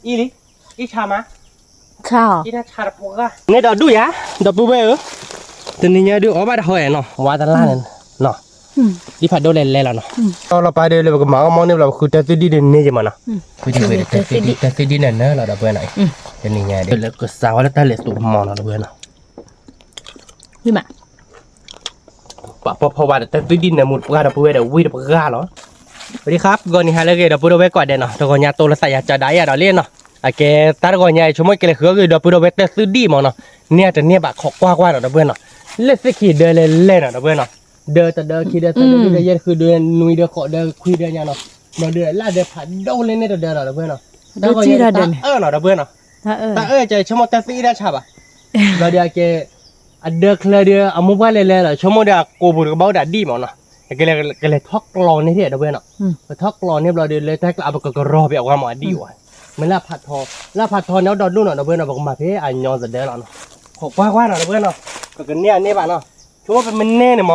အံၤလံ, အံၤဆါမး, ဆါအီၤ, အံၤတၢ်ဆါတဖိဂၤ, နဲဒီးဒူၣ်ယၤ, ဒီပုၢ်ဝဲၢ်ဧၢ, တနံၤညါဒုးအီၣ်ဘၣ်တဟီအဲၣ်နီၤ, ဝါတလါန့ၣ်နီၤ, ဒ်ဖးဒိၣ်လဲၤလဲၤလီၤနီၤ, တီလီၤပာ်ဒုးလၢပကမၤအီၣ်မီၣ်န့ၣ်ဘျီ ပဃုတၢ်သုဒံၣ်ဒုးန့ၢ်ယမးနီၤ, တၢ်သုဒံၣ်န့ၢ်လၢနီၤ ဒီပုၢ်ဝဲၢ်နီၤ, တနံၤညါဒုးလၢကစးဝဲလၢတၢ်လဲၤသူးမီၢ်နီၤ ဒီပုၢ်ဝဲၢ်နီၤ ဝံၤမး, ပှၤဖီဖီဝါဒီးတၢ်သုဒံၣ်န့ၣ်မူတပှၢ်ဒီပုၢ်ဝဲၢ်ဒီးဝံၣ်တပှၢ်လီၤ, ဝံၤဒံခါ ပဂီၢ်နံၤဟါလၢအဂ့ၤ ဒီပုၢ်ဒီဝဲၢ်ကိးဂၤဒဲးနီၤ, တဂီၤညါတိလၢသးယၤကဒါယၤဒီးလံနီၤ, အကဲတၢ်တဂီၤညါအံၤ ဆိကမိၣ်ကလဲၤဃုအီၣ်ဂ့ၤ ဒီပုၢ်ဒီဝဲၢ်တၢ်သုဒံၣ်မးနီၤ, န့ၢ်တန့ၢ်ဘၣ်ခိးကွၢ်ကွၢ်နီၤ ဒီပုၢ်ဝဲၢ်နီၤ, လၢသ့ၣ်ခံဒၢလဲၤလဲၤနီၤ ဒီပုၢ်ဝဲၢ်နီၤ, ဒၢတဒၢခံဒၢသၢဒၢလွံၢ်ဒၢ ယဲၢ်ဒၢဃုဒၢနွံဒၢဃိးဒၢခွံဒၢညါနီၤ, ဘျီဒုးလၢဒၢဖးဒိၣ်လၢန့ၣ်တဒၢလီၤ ဒီပုၢ်ဝဲၢ်နီၤ, တၢ်ဂီၤညါတၢ်အၢနီၤ ဒီပုၢ်ဝဲၢ်နီၤ, တၢ်အၢကဲဆိကမိၣ်တၢ်သုအံၣ်တၢ်ဆါဘၣ်, ဘျီဒုးအကဲ အဒၢချၢဒုး အမိၢ်ပှၢ်လဲၤလဲၤလီၤ ဆိကမိၣ်ဒီးအကိာ်ပူၤတကဘီတၢ်ဒံၣ်မးနီၤ, ကလဲၤကလဲၤထီၣ်ကျီန့ၢ်ဒံၣ် ဒီပုၢ်ဝဲၢ်နီၤ, ပထီၣ်ကျီန့ၢ်ဘျီဒုး လၢတၢ်ကျးပကကရီပယီၤဝါမးအဒံၣ်ဝဲ, မ့ၢ်လၢဖးထီ, လၢဖးထီန့ၣ်အီၣ်ဒီဒူၣ်နီၤ ဒီပုၢ်ဝဲၢ်နီၤ, ပကမၤဖဲအညီသဒၢလီၤနီၤ, ခိးကွၢ်ကွၢ်နီၤ ဒီပုၢ်ဝဲၢ်နီၤ, ပကန့ၢ်အန့ၢ်ဘၣ်နီၤ, ဆိကမိၣ်ပမ့ၢ်န့ၢ်န့ၣ်မး,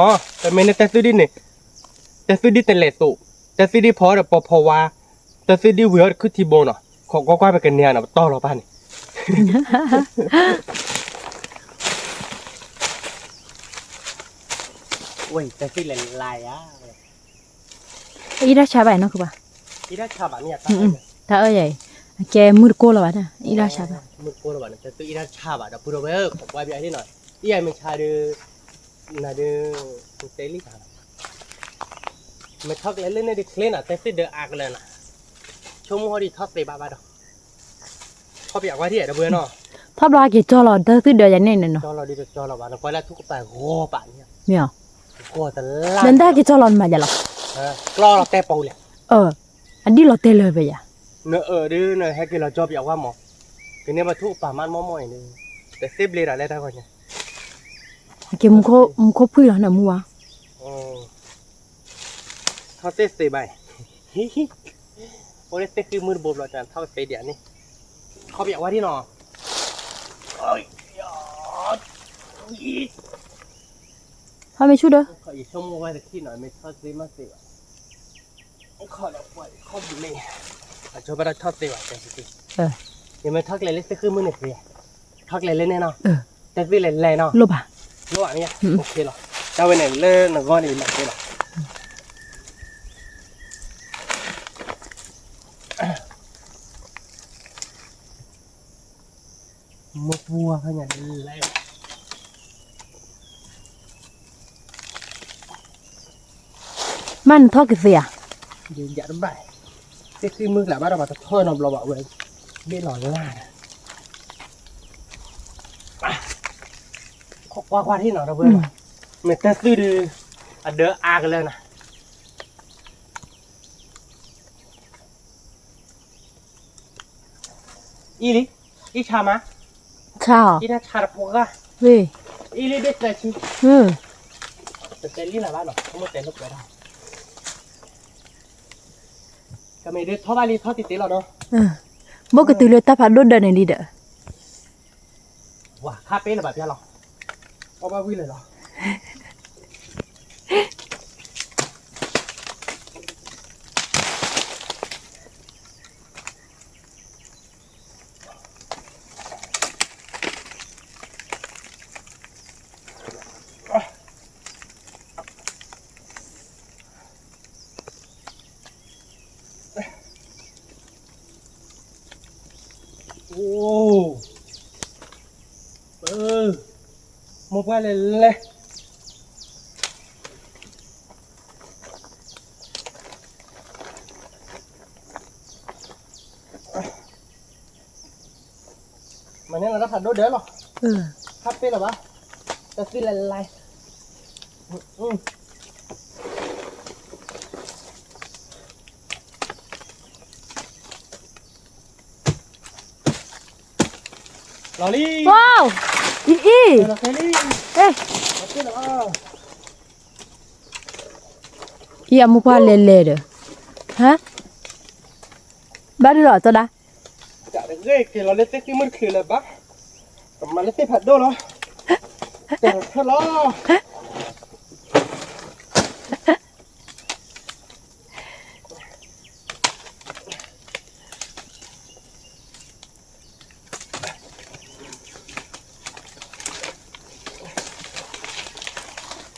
ပမ့ၢ်န့ၢ်တၢ်သုဒံၣ်န့ၣ်, တၢ်သုဒံၣ်တလဲၤသိး, တၢ်သုဒံၣ်ဖီအီၣ်ဒီးပီၤဖီဝါ, တၢ်သုဒံၣ်ဝံၤအီၣ်ဒီးခုထံဘိနီၤ, ခိးကွၢ်ကွၢ်ပကန့ၢ်နီၤ ပတီၢ်လီၤပၢ်န့ၣ် ဝဲတၢ်သ့ၣ်လဲၤလါယၤ, အံၣ်တၢ်ဆါဘၣ်နီၤ ခုဘၣ်, အံၣ်တၢ်ဆါဘၣ်မ့ၢ်ယၤ, တၢ်အၢယၤအံၤ, အကဲမုၢ်တကိၢ်လီၤဘၣ်, အံၣ်တၢ်ဆါဘၣ်, မုၢ်တကိၢ်လီၤဘၣ်န့ၣ် တၢ်သ့ၣ်အံၣ်တၢ်ဆါဘၣ် ဒီပုၢ်ဒီဝဲၢ် ခိးကွၢ်ဘၣ်အံၤနီၤ, အံၣ်ယၤမ့ၢ်ဆါဒုး, နၤဒုး, တဲလံတၢ်လီၤ, မ့ၢ်ထီၣ်ကလဲၤလၢန့ၣ်ဒုးချ့နီၤ တၢ်သ့ၣ်ဒၢအါကလၢာ်နီၤ, ဆိကမိၣ်ဟီဒုးထီၣ်သ့ဘၣ်ဘၣ်ဒီး ထီၣ်ပယီၤဝါထံၣ်ဒီပုၢ်ဝဲၢ်နီၤ, ထီၣ်ဘျီက့ၤကၠီလီၤ တၢ်သုဒၢယၤန့ၣ်နီၤ, ကၠီလီၤဒုးတကၠီလီၤဘၣ် နကွၢ်လၢထူကပၤဂီၤပာ်န့ၣ်, မ့ၢ်, ဂီၤတလါ, နတၢ်က့ၤကၠီလီၤနမၤယၤလီၤ, ကျီလီၤတဲပူၤလဲၣ်, အဒံၣ်လီၤတဲလၢာ်ပယၤ, နအၢဒုးနဟဲက့ၤလီၤကၠီပယီၤဝါမး, ကန့ၢ်ဘၣ်ထူကပၤမးမီၢ်မီၢ်အံၤဒုး, တသ့ဘျ့ဒီးလၢတၢ်ဂီၤညါ, က့ၤမူခိၣ်ဖှံၣ်လီၤနမူဝါ ထီၣ်သ့သ့ဘၣ်, အိၣ်လၢသ့ၣ်ဃံမုၢ်တဘိဘျီတၢ်ထီၣ်ကသ့ဒံးန့ၣ်, ခီပယီၤဝါဒံၣ်နီၤ, ထီၣ်မ့ၢ်ဆူၣ်ဒီး, ယဆိကမိၣ်ဝဲတထံၣ်နီၤ မ့ၢ်ထီၣ်သ့မ့ၢ်သ့ဘၣ်, ခီဒီးပှၤခီပူၤလံ, အဆိဘၣ်ထီၣ်သ့ဘၣ်, ယမ့ၢ်ထီၣ်ကျဲလၢသ့ၣ်ဃံမုၢ်န့ၣ်သ့, ထီၣ်ကျဲလၢန့ၣ်နီၤ, တၢ်သ့ၣ်လဲၤလဲၤနီၤ, လိၣ်ဘၣ်, လိၣ်ဘၣ်မ့ၢ်ယါ, လီၤ, တၢ်ဝဲန့ၣ်လၢနဂီၢ်န့ၣ်မၤသ့လီၤ မ့ၢ်ပှၤဖးညါလဲၣ်, မ့ၢ်နထီၣ်ကသ့ဧါ, ယတဘၣ်, သ့ၣ်ဃံမုၢ်ကျးဘၣ်ဒီးပှၤတထီၣ်နီတဘျီဘၣ်ဝဲ, ဘ့ၣ်လီၤလၢ်ဒီး, ခိးကွၢ်ကွၢ်ထံၣ်နီၤ ဒီပုၢ်ဝဲၢ်, မ့ၢ်တၢ်သုဒုး, အဒၢအါကလၢာ်နီၤ အံၤလံ, အံၤဆါမး, ဆါအီၤ, အံၤတၢ်ဆါတဖိဂၤ, ဝ့ၢ်, အံၤလံဘ့ၣ်သၢဆံ, တတဲလံလၢၤဘၣ်နီၤ မိၢ်တဲလိာ်ကွဲဒၣ်, ကမ့ၢ်ဒုးထီၣ်ဘၣ်လံထီၣ်တံၢ်တ့ၢ်လီၤနီၤ, ဘိၣ်ကတုၤလၢတၢ်ဖးဒိၣ်ဒၢးန့ၣ်လံဒီး ဝါ ခါပ့လၢၤဘၣ်ဖျါလီၤ, အီၣ်ဘၣ်ဝံၤလၢၤလီၤ, အိၣ်, မိၢ်ပှၢ်လဲၤလဲၤ မ့ၢ်န့ၣ်လီၤတၢ်ဖးဒိၣ်ဒၢးလီၤ, ခါပ့လၢၤဘၣ်, တၢ်သ့ၣ်လဲၤလဲၤ လီၤလံ, ဝါ, အံၤအံၤ, လီၤလံ, အံၤအမိၢ်ပှၢ်လဲၤလဲၤဒီး, ဟါ, ဘၣ်ဒုးလီၤတဒါ, ကဲလီၤလၢသ့ၣ်ဃံမုၢ်တချုးလၢၤဘၣ်, ကမၤလၢသ့ၣ်ဖးဒိၣ်လီၤ, တဲလီၤထဲလီၤ ဝါ, အံၤအံၤ,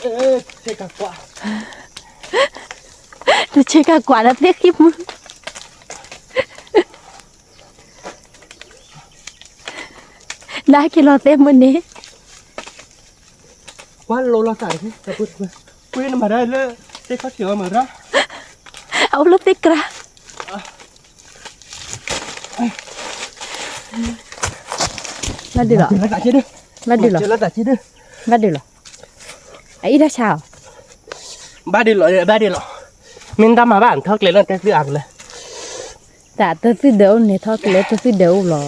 ဆ့ကၤကွၢ်, တဆ့ကၤကွၢ်လၢသ့ၣ်ဃံမုၢ်, နဟဲက့ၤလီၤသ့ၣ်မုၢ်န့ၣ်, ကွၢ်လိလီၤသးတက့ၢ်, ကွၢ်နမၤဒၣ်လၢ သ့ၣ်ခီၣ်ထံးအီၤမၤရၣ်, အအိၣ်လၢသ့ၣ်ကြၢး ဘၣ်ဒုးလီၤ, ဘၣ်ဒုးလီၤ, ဘၣ်ဒုးလီၤ, အအံၤတၢ်ဆါအီၤ, ဘၣ်ဒုးလီၤ, ဘၣ်ဒုးလီၤ, မ့ၢ်တၢ်မၤဘၣ် ထီၣ်ကျဲလၢတၢ်သုးအါကလၢ, တၢ်တၢ်သုးဒၢးအိၣ်န့ၣ် ထီၣ်ကျဲလၢတၢ်သုးဒၢးအိၣ်လီၤ,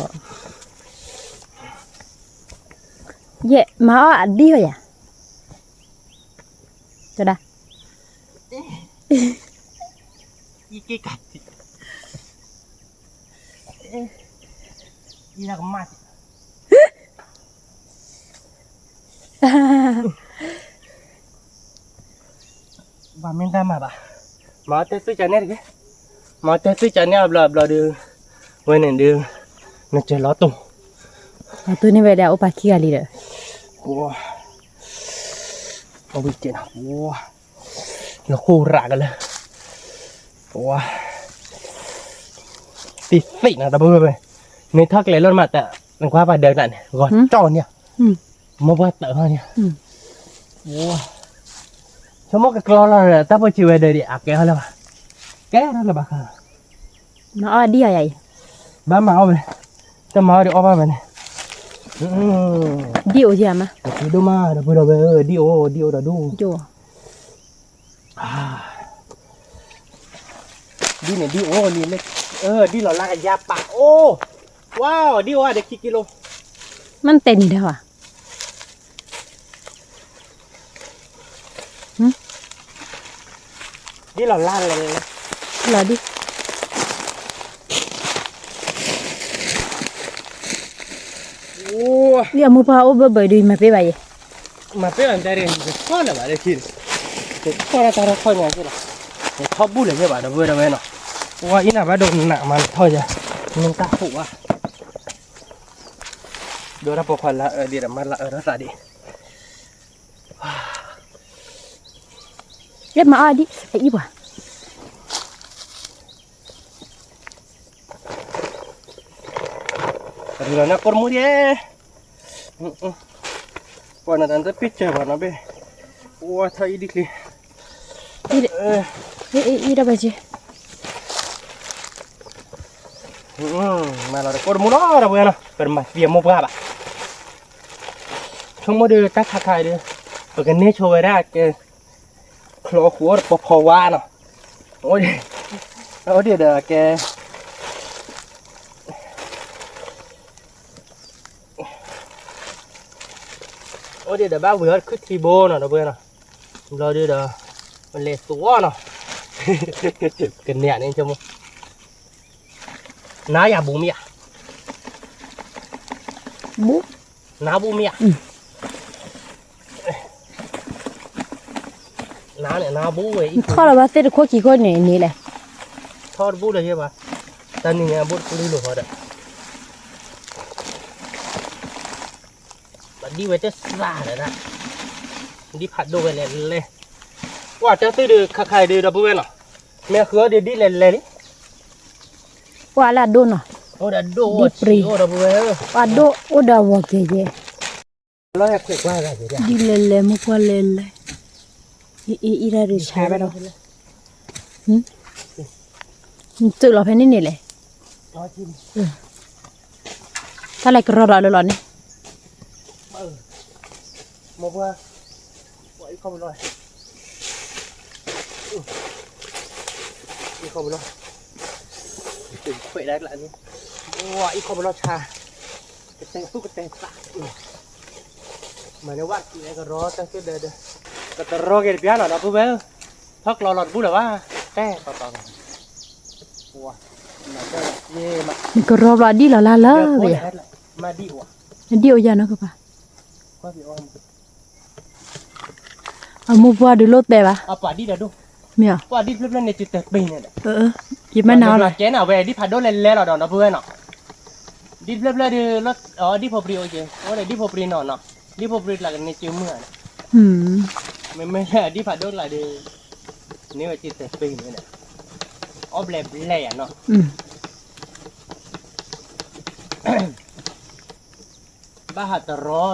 ယဲၢ်မၤအီၣ်အဒံၣ်ဟီယၤ, တဒၣ် ဘၣ်မ့ၢ်တၢ်မၤဘၣ်, မၤအီၣ်တၢ်သုးကန့ၣ်တက့ၢ်, မၤအီၣ်တၢ်သုးကန့ၣ်အဘျီဘျီဒုး, ဝဲန့ၣ်ဒုး, နစၢၤလီၤတိၢ်, လီၤတိၢ်န့ၢ်ဝဲဒၣ်အိၣ်ပာ်ခံဂၤလံဒီး, အဝဲကဲနၤ, လီၤဃိရးကလၢာ်, သ့ၣ်သ့ၣ်နၤ ဒီပုၢ်ဝဲၢ်, မ့ၢ်ထီၣ်ကျဲလီၤမးတၢ်, နကွၢ်ပှၤဒၢးကျါန့ၣ် ဂီၤကၠီၣ်န့ၣ်, မိၢ်ပှၢ်တၢၢ်ဟီန့ၣ်, ဆိကမိၣ်ကကျီလီၤဒီး တၢ်ဖိဆံးဝဲဒၢးဒံး အကဲထီၣ်လၢၤဘၣ်, ကဲထီၣ်လၢၤဘၣ်ခါ, မၤအီၣ်ဒံၣ်အီၤယၤအံၤ, ဘၣ်မၤအီၣ်ဝဲ, တမၤအီၣ်ဒီးအီၣ်ဘၣ်ဝဲန့ၣ်, ဒံၣ်အိၣ်ယၤမး, ဒိၣ်မး ဒီပုၢ်ဒီဝဲၢ်ဧၢ, ဒံၣ်အိၣ် ဒံၣ်အိၣ်ဒီးဒိၣ် ဒ်န့ၣ်ဒ်အိၣ်လံ, ဒ်လီၤလၢကယၤပာ်အိၣ်, ဝါ, ဒ်အိၣ်ဒီးခံကံလိ, မ့ၢ်တဲနံၤဒၣ်ဝဲ, ဒ်လီၤလၢလဲၣ်, လီၤဒ် ယမိၢ်ပှၢ်အိၣ်ဘၢဘၢဒီး ယမၤပ့ၢ်ဘၣ်ယဲ, မၤပ့ၢ်ဘၣ်တၢ်ဒီး ယထီၣ်လၢၤဘၣ်လၢခံ, ယထီၣ်လၢတၢ်ထီၣ်ခီၣ်ညါက့လီၤ, ယထီၣ်ဘူၣ်လၢၤယဲဘၣ်ဒီပုၢ်ဝဲၢ်နီၤ, ပှၤအံၤနၤဘၣ်ဒိနးမၤနထီၣ်ယၤ, မ့ၢ်တၢ်ဟိၣ်ဘၣ်, ဒိတၢ်ပိာ်ခွါလၢအအၢဒံးဒီးမၤလၢအအၢထီၣ်သးဒံး, ယမၤအီၣ်ဒံး အအံၤပှၤ ပှၤနတၢ်တပ့ၢ်စၢၤပှၤနီၤဘ့ၣ်, အိၣ်ထီၣ်အံၤဒ်ချ့, အံၤဒ်ဘၣ်က့, မၤလီၤတကိးတမူလီၤဒီပုၢ်ဝဲၢ်နီၤ, ပတမၤသံအမိၢ်ပှၢ်ဘၣ်, ဆိကမိၣ်ဒီးတၢ်ခါခါအံၤဒီး, ပကန့ၢ်ဆိဝဲဒၣ်ကဲ, ချီဃိးဒီးပီၤဖီဝါနီၤ, အိၣ်ဒံးဒီးကဲ အိၣ်ဒံးဒီးဘၣ်ဝံၤအီၤတခုထံဘိနီၤ ဒီပုၢ်ဝဲၢ်နီၤ, ဘျီဒုဒီး ပလဲၤသူအီၤနီၤ, ကနဲၣ်န့ၣ်ဆိကမိၣ်, နၤယၤဘူးမ့ၢ်ဧါ, ဘူး, နၤဘူးမ့ၢ်ဧါ နၤန့ၣ် နၤဘူးဝဲအံၤ ထီၣ်လီၤဘၣ်သ့ၣ်တခိၣ်ခံခိၣ်န့ၣ်န့ၣ်လဲၣ်, ထီၣ်တဘူးလၢၤယဲဘၣ်, တၢ်နံၤညါဘူးတကလုာ်လိာ်ဃီဒီး, ပဒံဝဲတစၢ်ဒီးဒၣ်, ဒ်ဖးဒိၣ်ဝဲလဲၣ်လဲၣ်, ကွၢ်တၢ်သုဒုးခါခါအံၤဒုး ဒီပုၢ်ဝဲၢ်နီၤ, မ့ၢ်ဃုအီၤဒုးဒ်လဲၣ်လဲၣ်လံ, ကွၢ်လၢအဒိၣ်နီၤ, အိၣ်ဒီးဒိၣ်အိၣ်ဆံးအိၣ် ဒီပုၢ်ဝဲၢ်ဧၢ, ကွၢ်ဒိၣ်အိၣ်ဒီးအဝီၤကဲၤကဲၤ ဒ်လဲၣ်လဲၣ်မ့ၢ်ကွၢ်လဲၣ်လဲၣ်, အံၤအံၤအံၤတၢ်ဒုးဆါဘၣ်ဒီး, နတုၤလီၤဖဲန့ၣ်န့ၣ်လဲၣ်, တၢ်လဲၤကရီဒီးလၢလီၤန့ၣ်, မိၢ်ပှၢ်, အံၤခီပလီၢ်, အံၤခီပလီၢ်, ခွဲးဒၣ်ကျါန့ၣ်, အံၤခီပလီၢ်ဆါ, ကတဲသူၣ်ကတဲသး, မၤန့ၢ်ဝဲက့ၤကရီတၢ်သ့ၣ်ဒၢဒၢ, ကတရီက့ၤတပျၢ်နီၤ ဒီပုၢ်ဝဲၢ်, ထီၣ်ကျီလီၤတဘူၣ်လၢၤဘၣ်, တဲတီတီ, နကရီဘျီဒ်လီၤလၢ်လၢ်ဝဲယၤ, ဒ်အိၣ်ယၤနီၤကပၤ အမိၢ်ပှၢ်ဒုးလိၣ်တဲဘၣ်, မ့ၢ်, ယမ့ၢ်နၤလီၤ, ကဲနၤဝဲ ဒ်ဖးဒိၣ်လဲၣ်လဲၣ်လီၤဒီး ဒီပုၢ်ဝဲၢ်နီၤ, ဒ်ဖျၢၣ်ဖျၢၣ်ဒုး, ဒ်ဖိပြံအိၣ်က့ၤ, အိၣ်ဒီးဒ်ဖိပြံနီၤနီၤ, ဒ်ဖိပြံကျါကန့ၢ်ကၠိမုၢ်ဧါ, မ့မ့ၢ်လၢအဒံၣ်ဖးဒိၣ်လၢဒီး န့ၢ်ဝဲတံၤသဲးပ့ၤန့ၣ်ဒီး အီၣ်ဘျဲးဘျဲးယၤနီၤ, ဘၣ်ဟးတရီ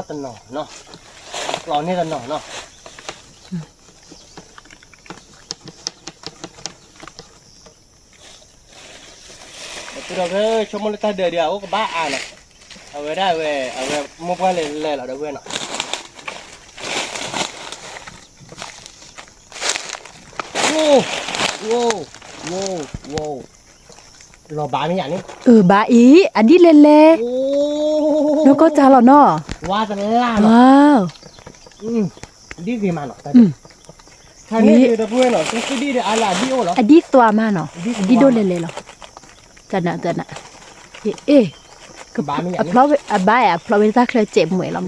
တနီၤနီၤ, ပျီန့ၢ်တနီၤနီၤ. ဒီပုၢ်ဒီဝဲၢ် ဆိကမိၣ်လၢတၢ်ဒၢးဒီး အအိၣ်ကဘၣ်အါနီၤ, အဝဲဒၣ်ဝဲ အဝဲမိၢ်ပှၢ်လဲၤလဲၤလီၤဒီပုၢ်ဝဲၢ်နီၤ. လီၤဘၣ်မ့ၢ်ယၤန့ၣ်, အၢ ဘၣ်အံၤ အဒံၣ်လဲၤလဲၤ, နီၢ်ကီၢ်တၢ်လီၤနီၤ, ဝါတလၢ်နီၤ, ဒ်ဂ့ၤမးနီၤ, ဒီပုၢ်ဝဲၢ်နီၤ, အဒံၣ်သွါမးနီၤ, အဒံၣ်ဒိၣ်လဲၤလဲၤလီၤ, တနၤတနၤ, အ့ၣ်, အဘၣ်အဖျီဝဲတၢ်ချၢစဲးမွဲလီၤ,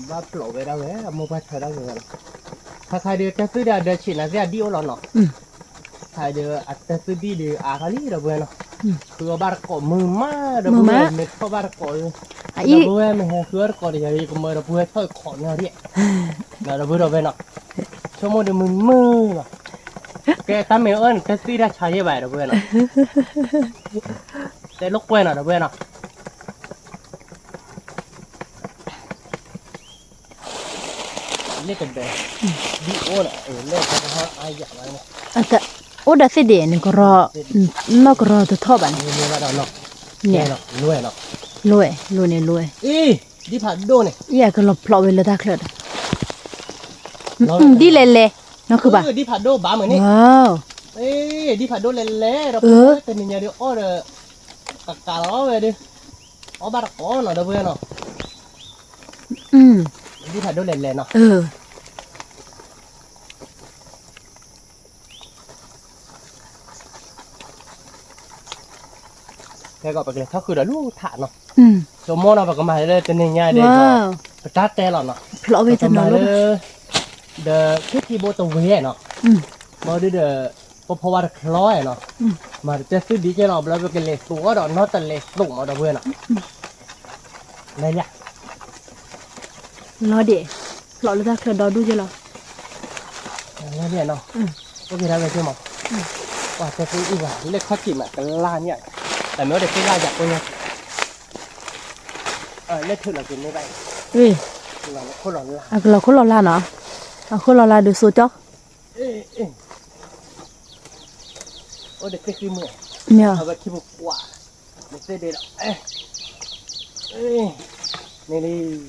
ဘၣ်ဖျီဝဲဒၣ်ဝဲအမိၢ်ပှၢ်ထၢဒၣ်ဝဲလီၤ, ခါခါဒီးတၢ်သုဒၣ်ဒၢးဆံးနၤသ့ၣ်အဒံၣ်အိၣ်လီၤနီၤ. ခါဒီးအတၢ်သုဒံၣ်ဒီးအါထီၣ်လံဒီပုၢ်ဝဲၢ်နီၤ, ဃုအီၣ်ဘၣ်တကိးမုာ်မးဒီပုၢ်ဝဲၢ်, မ့ၢ်ထီၣ်ဘၣ်တကိးဒီပုၢ်ဝဲၢ်, မ့ၢ်ဟဲဃုအီၣ်တကိးဒီးယၤ ယကမၢဒီပုၢ်ဝဲၢ်ထီၣ်ခိးန့ၢ်အီၤဒ်, ဒီပုၢ်ဒီဝဲၢ်နီၤ, ဆိကမိၣ်ဒီးမုာ်မုာ်လီၤ, ကဲတၢ်မ့ၢ်အၢၣ်န့ၣ် တၢ်သုဒၣ်ဆါယဲၢ်ဘၣ်ဒီပုၢ်ဝဲၢ်နီၤ, တဲလိာ်ကွဲနီၤဒီပုၢ်ဝဲၢ်နီၤ. လ့ၣ်ကဒဲး, ဒ်အိၣ်လီၤ, လ့ၣ်ကဟါအါယၤဘၣ်န့ၣ်, အိၣ်ဒီးသ့ၣ်ဒ့းန့ၣ်ကရီ, နီၢ်ကရီတထီၣ်ဘၣ်န့ၣ်, လိၣ်ဝဲ, လိၣ်န့ၣ်လိၣ်ဝဲ, ဒ်ဖးဒိၣ်န့ၣ်, အံၤအကလီၤဖျိးဝဲလၢတၢ်ချၢဒီး, ဒ်လဲၣ်လဲၣ်, နီၢ်ခုဘၣ်, ဒ်ဖးဒိၣ်ဘၣ်မုာ်န့ၣ်, ဒ်ဖးဒိၣ်လဲၣ်လဲၣ်ဒီး, တနံၤညါဒီးအီၣ်ဒီး, ကကးလီၤဝဲဒီး, အီၣ်ဘၣ်တကိးနီၤဒီပုၢ်ဝဲၢ်နီၤ, ဒ်ဖးဒိၣ်လဲၣ်လဲၣ်နီၤ. ဖဲကီးပကလဲၤထီၣ်ဃုာ်ဒီးလူထးနီၤ, ဆိကမိၣ်နီၤ ပကမၤလၢတနံၤညါဒီး, ပတၢ်တဲလီၤနီၤ, ပကမၤလၢ, ဒီးခ့ထံဘိတဝဲနီၤ, ဘီဒုဒီး, ပဖိဝါတချီနီၤ, မၤတတဲသုဒ်ကဲလီၤ ဘျီပကလဲၤသိးအီၤဒီးနီၢ်တလဲၤသိးမးဒီပုၢ်ဝဲၢ်နီၤ, လဲၤလၢ လီၤဒံး, ဖျိးလၢတၢ်ချၢဒီဒူၣ်ကဲလီၤ, လီၤဒံးနီၤ, အိၣ်က့ၤဒၣ်ဝဲက့ၤမး, ပှၤတဲသုအုၣ်ဘၣ် လၢခီၣ်ထံးမးကလါန့ၣ်, တမ့ၢ်အိၣ်ဒီးသ့ၣ်လၢယၤကိညါ, လၢထုးလီၤက့ၤန့ၢ်ဘၣ်, အကလီၤခိၣ်လီၤလၢ်နီၤ, အခိၣ်လီၤလၢ်ဒုးစိကၠီ, အိၣ်ဒီးသ့ၣ်ဃံမုၢ်, မ့ၢ်အဝဲခံပူၤကွၢ်, နသ့ၣ်ဒ့ဒီး, န့ၣ်လံနီၤ,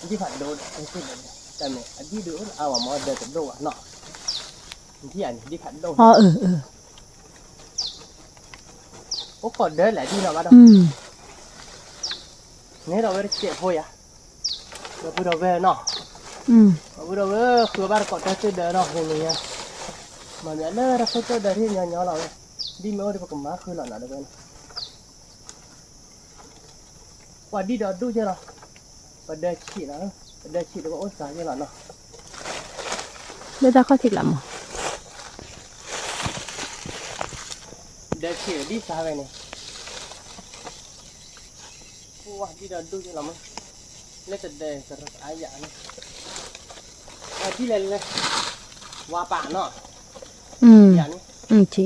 ဒ်ဖးဒိၣ်ဒီး, တၢ်မ့ၢ်အဒံၣ်ဒုးအိၣ်လၢအါဝဲမ့ၢ်ဒီးတဒိၣ်ဘၣ်နီၤ, ဒ်အန့ၣ်ဒ်ဖးဒိၣ်, အိၣ်ခိးဒၢလဲၣ်ဒ်နီၤဘၣ်ဒီး, န့ၣ်ဒီးဝဲတစဲးဖိယၤ, ဒီပုၢ်ဒီဝဲၢ်နီၤ, ဒီပုၢ်ဒီဝဲၢ် ဃုဘၣ်တကိးတၢ်သ့ၣ်ဒၢဒီးဟိနူညါ, မၤမ့ၢ်လၢတၢ်ခိၣ်ကၠီၣ်ဒၢးထံၣ်ညီညီလီၤဝဲ, ဒ်မ့ၢ်အိၣ်ဒီးပကမၤဃုလီၤနီၤဒီပုၢ်ဝဲၢ်နီၤ, ပှၤဒံၣ်ဒီးဒူၣ်ကဲလီၤ, ပဒၢဆံးလီၤ, ပဒၢဆံးဒီးပအိၣ်စှၤကဲလီၤနီၤ, လၢတၢ်ခီၣ်ထံးကျါမး, ဒၢဆံးဒ်စၢ်ဝဲန့ၣ် ပှၤဒံၣ်ဒီးဒူၣ်ကဲလီၤမး, လၢတဒၢကရၢအါယၤန့ၣ်, ဒ်လဲၣ်လဲၣ်, ဝါပာ်နီၤ, ယၤန့ၣ် တ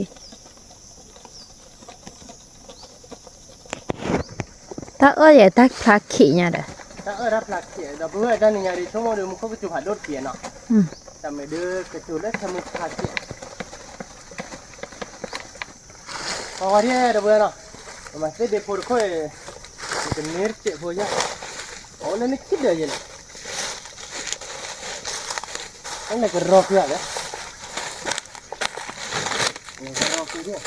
ၢ်အၢၣ်ယဲ တၢ်ဖျါခံးညါဒီး, တၢ်အၢၣ်တၢ်ဖျါခံး ဒီပုၢ်ဝဲၢ်တၢ်နံၤညါဒီး ဆိကမိၣ်ဒီးမူခိၣ်ကစူၤဖးဒိၣ်တက့ၢ်နီၤ, တၢ်မ့ၢ်ဒုးကစူၤလၢခဲမုၢ်ဖျါခံး, ပှၤဝဲဒၣ်ဒီပုၢ်ဝဲၢ်နီၤ, ပမၤသ့ၣ်ဒ့ဖိတခိၣ်အံၤ, ပကန့ၢ်တစဲးဖိယါ, အိၣ်လၢနခံဒၢးယဲလဲၣ်, အိၣ်လၢကရီဃုာ်လဲၣ် လီၤကရီက့ၤ,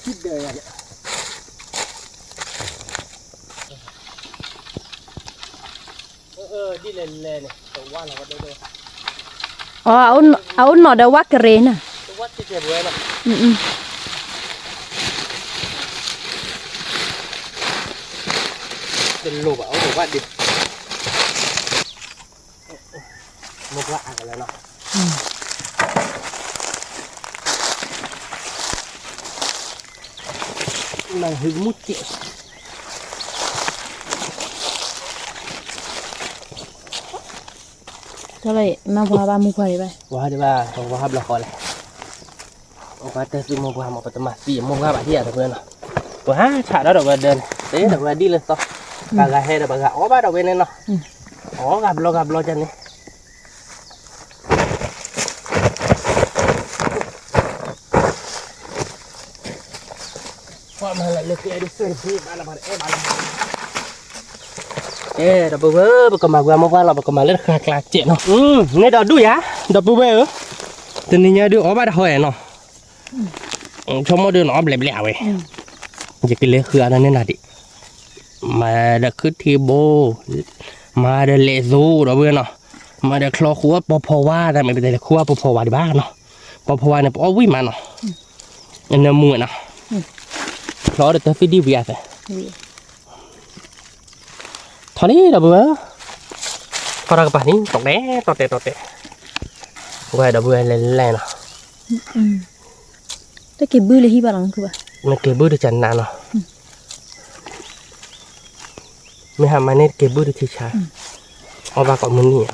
ခံဒၢးယၤန့ၣ်, ဒ်လဲၣ်လဲၣ်န့ၣ် တဝါလီၤဝဲဒၣ်, အအိၣ်နီၢ်ဒီးဝၣ်ကရ့ၤနၤ, တလိၣ်ဘၣ်အိၣ်ဒီးဝၣ်ဒံး, မိၢ်ပှၢ်အါကလၢနီၤ, မ့ၢ်ဟူမူတ့ၢ်, အ တၢ်လီၤအံၤ မ့ၢ်ပှၤဘၣ်မိၢ်ပှၢ်ဒံးဘၣ်, ဝါဒံးဘၣ် ပှၤဟးဘျီဃီလဲၣ်, ပှၤတၢ်သူၣ်မိၢ်ပှၢ်မ့ၢ် ပတမၤသံအမိၢ်ပှၢ်ဘၣ်ဒံးဧါ ဒီပုၢ်ဝဲၢ်နီၤ, ပှၤဆးဒီးဒီပုၢ်ဝဲၢ်ဒၢန့ၣ် တဲဒီပုၢ်ဝဲၢ်ဒ်လဲၣ်သီ, ပှၤဂၤဟဲဒီးပှၤဂၤအီၣ်ဘၣ်ဒီပုၢ်ဝဲၢ်န့ၣ်နီၤ, အီၣ်ဂၤဘျီဂၤဘျီကန့ၣ် ကွၢ်မၤလၢလၢကျဲဒ်စၢတဘ့ၣ်ဘၣ်လၢပှၤတအဲၣ်ဘၣ်လီၤ, ကဲ ဒီပုၢ်ဝဲၢ် ပကမၤကွံာ်အမိၢ်ပှၢ်လီၤ, ပကမၤလၢတဃာ်ကျါစဲးနီၤ, န့ၣ်ဒီးဒူၣ်ယၤ, ဒီပုၢ်ဝဲၢ်ဧၢ, တနံၤညါဒုးအီၣ်ဘၣ်တဟီအဲၣ်နီၤ, ဆိကမိၣ်ဒုးနအီၣ်ဘျဲးဘျဲးအဝဲ, ယကလဲၤဃုအါဒီးန့ၢ်နၤဒံး, မၤဒီးခုၣ်ထံဘိ, မၤဒီးလဲၤသိဒီပုၢ်ဝဲၢ်နီၤ, မၤဒီးချီဃုအီၣ်ပီၤဖီဝါ, တၢ်မ့ၢ်ပတဲလဲၤဃုအီၣ်ပီၤဖီဝါဒံးဘၣ်နီၤ, ပီၤဖီဝါန့ၣ် ပအီၣ်ဝံၣ်မးနီၤ, နမူနီၤ, ချီဒီးတၢ်သံၣ်ဒံၣ်ဝံၤအသး ထီၣ်လံ ဒီပုၢ်ဝဲၢ်, ထီၣ်တၢ်ကပၤန့ၣ် တီၢ်တဲာ်တီၢ်တဲာ်တီၢ်တဲာ်, ဝဲဒီပုၢ်ဝဲၢ်လဲၤလဲၤနီၤ, တက့ၤဘုလၢဟံၣ်ဘၣ်လီၤ, နက့ၤဘုတကနးနီၤ, မ့ၢ်ဟးမၤန့ၢ်တက့ၤဘုတထံဆါ, အီၣ်ဘၣ်ကိးမုၢ်နံၤ,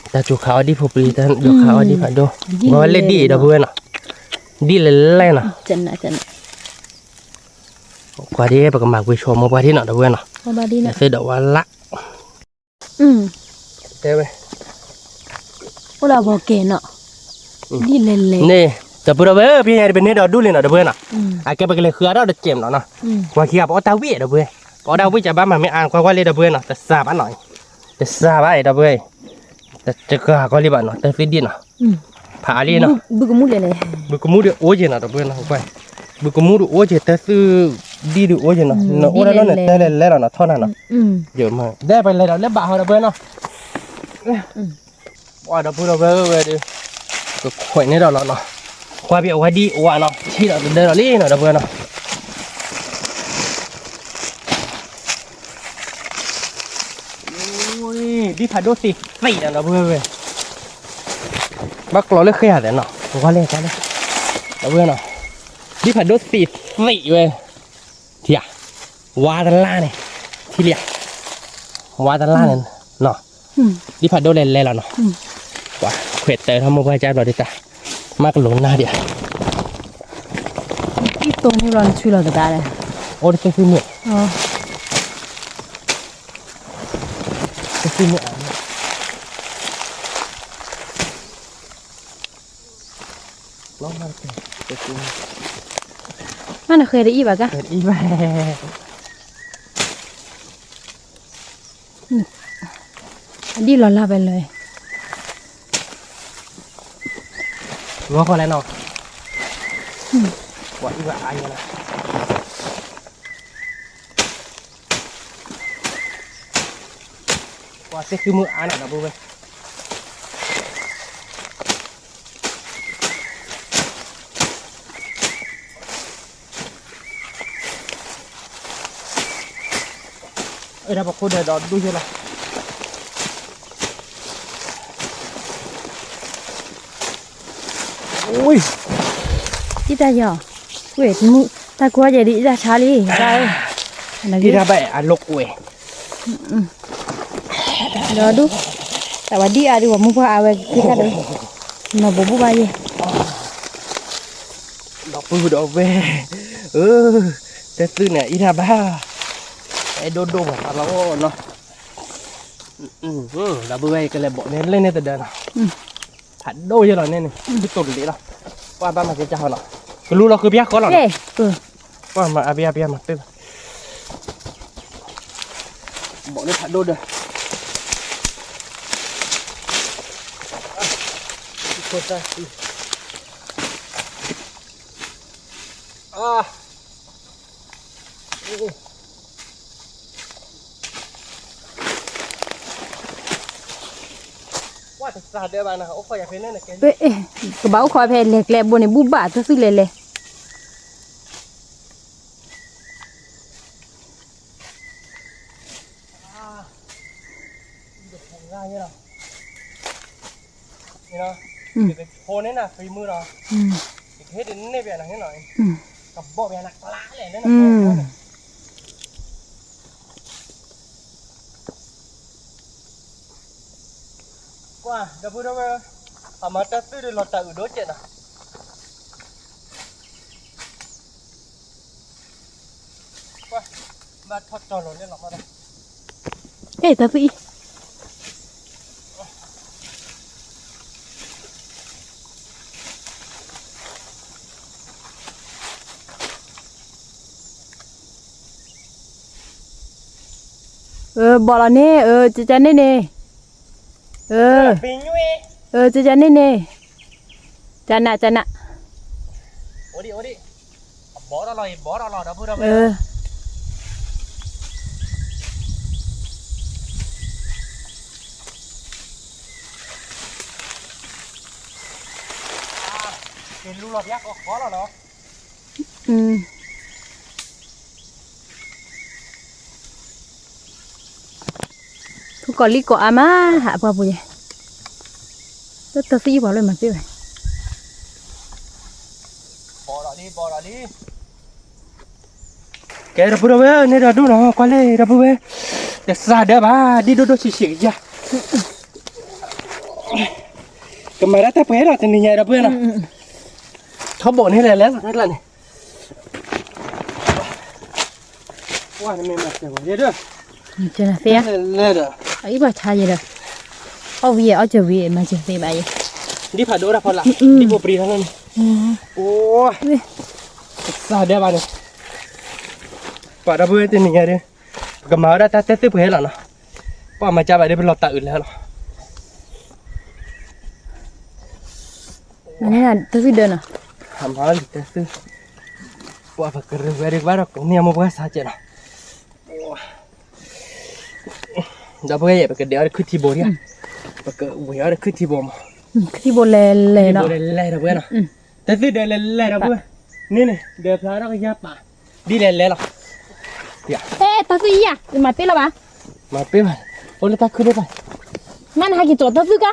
တၢ်စူၤခးအီၣ်ဒံၣ်ဖိပျံၤ, တၢ်စူၤခးအီၣ်ဒံၣ်ဖးဒိၣ်, ဂီၤလၢဒ်အံၤ ဒီပုၢ်ဝဲၢ်နီၤ, ဒ်လဲၤလဲၤနီၤ ကွၢ်ဒ်ပကမၤကွံာ်ဆိမိၢ်ပှၢ်ဒ်နီၤ ဒီပုၢ်ဝဲၢ်နီၤ, သ့ၣ်ဒီးဝါလၢ်, တဲဝဲ, အိၣ်လၢအဘီကဲနီၤ, ဒ်လဲၤလဲၤ, န့ၣ် ဒီပုၢ်ဝဲၢ် ဖဲညါဒ်ပန့ၢ်ဒီးဒူၣ်လံနီၤ ဒီပုၢ်ဝဲၢ်နီၤ, အကဲပကလဲၤဃုအါထီၣ်တစဲးမးနီၤ, ပှၤခံဂၤပအီၣ်တၢ်ဝံၣ် ဒီပုၢ်ဝဲၢ်, ပအီၣ်တၢ်ဝံၣ်ကဘၣ်မၤမ့ၢ်အါ ကွၢ်ကွၢ်လံ ဒီပုၢ်ဝဲၢ်နီၤ, တစှၤဘၣ်နီၤ, တစှၤဘၣ်အံၤ ဒီပုၢ်ဝဲၢ်, တဂၤကီလံဘၣ်နီၤ တၢ်သံၣ်ဒံၣ်နီၤ, ဖးအါလံနီၤ, ဘုကမူၣ်ဒုးအိၣ်က့ၤနီၤ ဒီပုၢ်ဝဲၢ်နီၤ, ဘုကမူၣ်ဒုးအိၣ်က့ၤ တၢ်သံၣ်ဒံၣ်ဒုးအိၣ်က့ၤနီၤ, နအိၣ်ဒၣ်နီၤန့ၣ် တဲလဲၤလဲၤလီၤနီၤ ထီၣ်နၤနီၤ, ဒ်ပလဲၤဒီးလၢဘၣ်ဟီ ဒီပုၢ်ဝဲၢ်နီၤ, ပှၤဒီပုၢ်ဒီပုၢ်ဝဲၢ်ဝဲဒုး, ကခွဲးန့ၣ်ဒီးလီၤနီၤ, ကွၢ်ဖဲအဝဲဒ်အဝဲနီၤ ထံၣ်ဒီးတဒၢဒီးလံနီၤ ဒီပုၢ်ဝဲၢ်နီၤ, ဒ်ဖးဒိၣ်သ့သ့နီၤ ဒီပုၢ်ဝဲၢ်ဝဲ, ဘၣ်ကျီလၢဃဲဧါသဲးနီၤ ကွၢ်လဲၣ်ကွၢ်လဲၣ်, ဒီပုၢ်ဝဲၢ်နီၤ, ဒ်ဖးဒိၣ်သ့သ့ဝဲ, ထံဧါ, ဝါတလါန့ၣ်, ထံလံဧါ, ဝါတလါန့ၣ်နီၤ, ဒ်ဖးဒိၣ်လဲၤလဲၤလီၤနီၤ, ပှၤခွဲးတၢထီၣ်မိၢ်ပှၢ်ကၢ်ဘျီဒ်တၢ်, မ့ၢ်ကလိၤနၢ်ဒံးဧါ, အံၤတိၢ်န့ၣ်ဘျီနဆူလီၤကဒါလဲၣ်, အိၣ်တသ့ၣ်မုၢ်, သ့ၣ်မုၢ်အါန့ၣ် မ့ၢ်နဃဲၤတအံၣ်ဘၣ်ကါ, ဃဲၤတအံၣ်ဘၣ်, အဒံၣ်လီၤလၢ်ဖဲလဲၣ်, ဂီၤခီလဲၣ်နီၤ, ပှၤအံၣ်ဘၣ်အါယဲလီၤ, ပှၤသ့ၣ်ဃံမုၢ်အါနီၤ ဒီပုၢ်ဝဲၢ် အဲၣ်ဒၣ်ပခိၣ်ဒဲးဒီးဒူၣ်ယဲလီၤ, အံၣ်တၢ်ယီၤ, ဝဲၢ်မုၢ်, တၢ်ကွၢ်ယဲဒ်အံၤတၢ်ဆါလံ, တၢ်, အံၣ်တၢ်ဘၣ်အလိာ်ကွဲ ဒီးဒူၣ်, တၢ်ဝဲဒ်အါဒ်ဝဲမုၢ်ပှၢ်အါဝဲက့ၤခါဒီး, နီၢ်ဘိးဘိၣ်ဘၣ်ယဲ, ဒီပုၢ်ဒီဝဲၢ်, တၢ်သုးန့ၣ်အံၣ်တၢ်ဘၣ်, အဲၣ်ဒိၣ်ဒိၣ်ပှၤသးလီၤနီၤ, ဒီပုၢ်ဝဲၢ်ကလဲၤဘီၣ်န့ၣ်လၢန့ၣ်တဒၢနီၤ ဖးဒိၣ်ယဲလီၤန့ၣ်န့ၣ် ဒ်တိၢ်တလ့လီၤ, ပှၤဘၣ်မၤကဲကၢ်ဃီလီၤ, ကလူလီၤဃုဘၣ်ဃီလီၤနီၤ, ပှၤမၤအါဘၣ်အါဘၣ်မၤတၢ်, ဘီၣ်န့ၣ်ဖးဒိၣ်ဒီး, ကဘၣ်အိၣ်ခိးဖဲလဲၤကျဲဘိန့ၣ် ဘူၣ်ဘၣ်တသုလဲၤလဲၤ ကဘီၣ်ဘၣ်နကျါလဲၣ်လၢနဘီၣ်န့ၣ်, အ ဒီပုၢ်ဒီဝဲၢ်, အမၤတၢ်သုၣ်ဒီးလီၤတၢ်အုးဒိၣ်ကဲးနီၤ, ဘၣ်ထီၣ်တီၤလီၤလၢလီၤမး, ကဲတၢ်သုၣ်အံၤ အၢ ဘီၣ်လီၤန့ၣ် အၢ ကကန့ၣ်န့ၣ်, အၢ, အၢ ကကန့ၣ်န့ၣ်, ကနး ကနး, အၢ ထူကီၢ်လံကီၢ်အါမး ဟးပှၢ်ပူၤယဲ, တၢ်သံပှၤလၢမၤသ့ဘၣ်, ကဲဒီပုၢ်ဒီဝဲၢ် န့ၣ်ဒီးဒူၣ်နီၤ ကွၢ်လၢဒီပုၢ်ဝဲၢ်, တစၢ်ဒၢဘၣ် ဒ်ဒိၣ်ဒိၣ်ဆံးဆံးကယၤ, ကမၤဒၣ်တၢ်ပှဲၤလီၤ တနံၤညါဒီပုၢ်ဝဲၢ်နီၤ, ထီဘိၣ်န့ၣ်လဲၤလဲၤလီၤတၢ်ကျါန့ၣ် ပှၢ်နမ့ၢ်မၤစၢၤဝဲယဲဒၣ်, လဲၤလဲၤဒီး အအံၤပှၤဆါယဲဒီး, အီၣ်ဝံၤယဲ အီၣ်စၢၤဝံၤ မၤစၢၤသ့ဘၣ်ယဲ, ဒ်ဖးဒိၣ်တၢ်ဖီလာ်, ဒ်ဖိပြံထီၣ်န့ၣ်, အိၣ်, စၢ်ဒဲးဘၣ်န့ၣ်, ပှၤဒီပုၢ်ဝဲၢ်တနံၤညါဒီး, ပကမၤဝဲဒၣ်တၢ်တဲသုၣ်ပှဲၤလီၤနီၤ, ပှၢ်မၤကၢ်ဘၣ်ဒီးပလီၤတၢ်အုးလဲၤလီၤ တၢ်သုၣ်ဒၢနီၤ, မၤလံတၢ်သုၣ်, ပှၤပကရၢဝဲဒၣ်ကဘၣ်ဒီး ကန့ၢ်အမိၢ်ပှၢ်စၢ်ကဲးနီၤ, ဒီပုၢ်ဝဲၢ်ယဲ ပကဒဲးအီၤတခုထံဘိဒံဧါ, ပကဝ့ၤအီၤတခုထံဘိမး, ခုထံဘိလဲၤလဲၤနီၤ, လဲၤလဲၤဒီပုၢ်ဝဲၢ်နီၤ, တၢ်သုၣ်ဒၢလဲၤလဲၤဒီပုၢ်ဝဲၢ်, န့ၣ်န့ၣ် ဒၢဖျါထီၣ်ကယၤပာ်, ဒ်လဲၤလဲၤလီၤ, တၢ်သုၣ်ယၤ ယမၤပ့ၢ်လီၤဘၣ်, မၤပ့ၢ်ဘၣ်, အိၣ်လၢတၢ်ခုဒၢပာ်, မ့ၢ်နဟဲက့ၤကၠီတၢ်သုၣ်ကါ,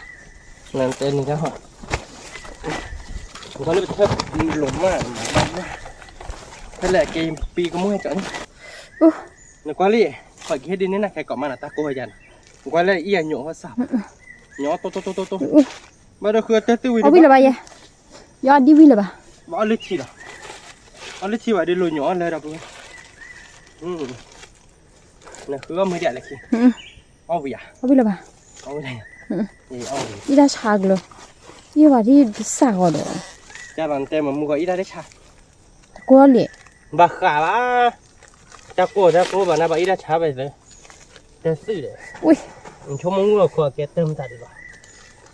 နတဲန့ၣ်တၢ်ဟီ, နကွၢ်လၢပထၢၣ်လိၤမး, ဖဲလဲၣ်က့ၤပံကမူၣ်ဟဲကၠီန့ၣ်, နကွၢ်လံ, ပှၤကဟ့ၣ်ဒ်န့ၣ်နၤ ခဲကိးမးနၤတၢ်ကိၢ်ဝဲယၤနီၤ, နကွၢ်လၢအံၤအညိးဟီၣ်စၢ်, ညိးတိတိတိတိတိ, ဘၣ်ဒီးဃုအတၢ်သုၣ်ဝံၤ အီၣ်ဝံၤလၢၤဘၣ်ယဲ, ယအီၣ်ဒ်ဝံၤလၢၤဘၣ်, ဘၣ်အီၣ်လၢထံလီၤ, အီၣ်လၢထံဘၣ်ဒီးလိၤညိးအီၣ်လၢဒီပုၢ်ဝဲၢ်, နဃုအီၣ်မ့ၢ်ဒ်လဲၣ်ခံ, အီၣ်ဝံၤဧါ, အီၣ်ဝံၤလၢၤဘၣ်, အီၣ်ဝံၤလၢၤ, အံၤတၢ်ဆါကလၢ, ယဲဘၣ်ဒ်တစၢ်ဂီၤဒီး, တၢ်ဘၣ်နတဲမ့ၢ်မုၢ်ဂီၤအံၤတၢ်တဆါ, တကိးလံ, ဘၣ်ဃးဘၣ်, တၢ်ကိၢ်တၢ်ကိၢ်ဘၣ်နၤဘၣ်အံၤတၢ်ဆါဘၣ်သၢ, တၢ်သုၣ်ဒီး, ဝ့ၢ်, နဆိကမိၣ်မုၢ်ဂီၤခီကဲတၢၢ်မတၤဒံးဘၣ်,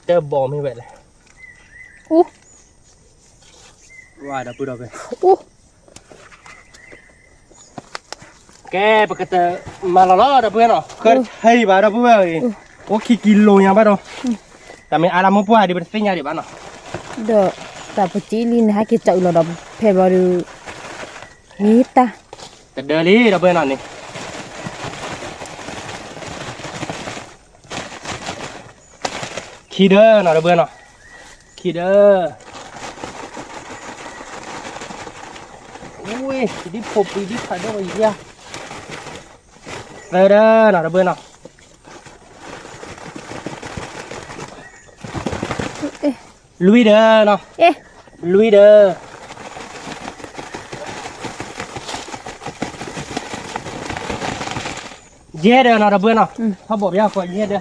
တၢ်ဘီမ့ၢ်ဝဲလဲၣ်, အိၣ် ဝါဒီပုၢ်ဒီပုၢ်ဝဲၢ်, အိၣ်, ကဲ ပကတမၤလီၤလီၤဒီပုၢ်ဝဲၢ်နီၤ, ဃၢထံဘၣ်ဒီပုၢ်ဝဲၢ်, အိၣ်ခံကံလိၤညါဘၣ်ဒီး, တၢ်မ့ၢ်အါလၢမိၢ်ပှၢ်ဒံး ပတသ့ၣ်ညါဒံးဘၣ်နီၤ, ဒီးတၢ်ပစံးလံ နဟဲက့ၤတၢ်အုးလီၤဒီး ဖဲဘျီဒီး, မ့ၢ်တၢ်, တဒၢလံဒီပုၢ်ဝဲၢ်နီၤန့ၣ် ခံဒၢနီၤ ဒီပုၢ်ဝဲၢ်နီၤ, ခံဒၢ, ဝ့ၢ် ဒ်ဖိပံဒ်ဖးဒိၣ်ဝဲယၤ, သၢဒၢနီၤ ဒီပုၢ်ဝဲၢ်နီၤ, လွံၢ်ဒၢနီၤ, လွံၢ်ဒၢ, ယဲၢ်ဒၢနီၤ ဒီပုၢ်ဝဲၢ်နီၤ, ထီဘိၣ်ပယီၤဃီယဲၢ်ဒၢ,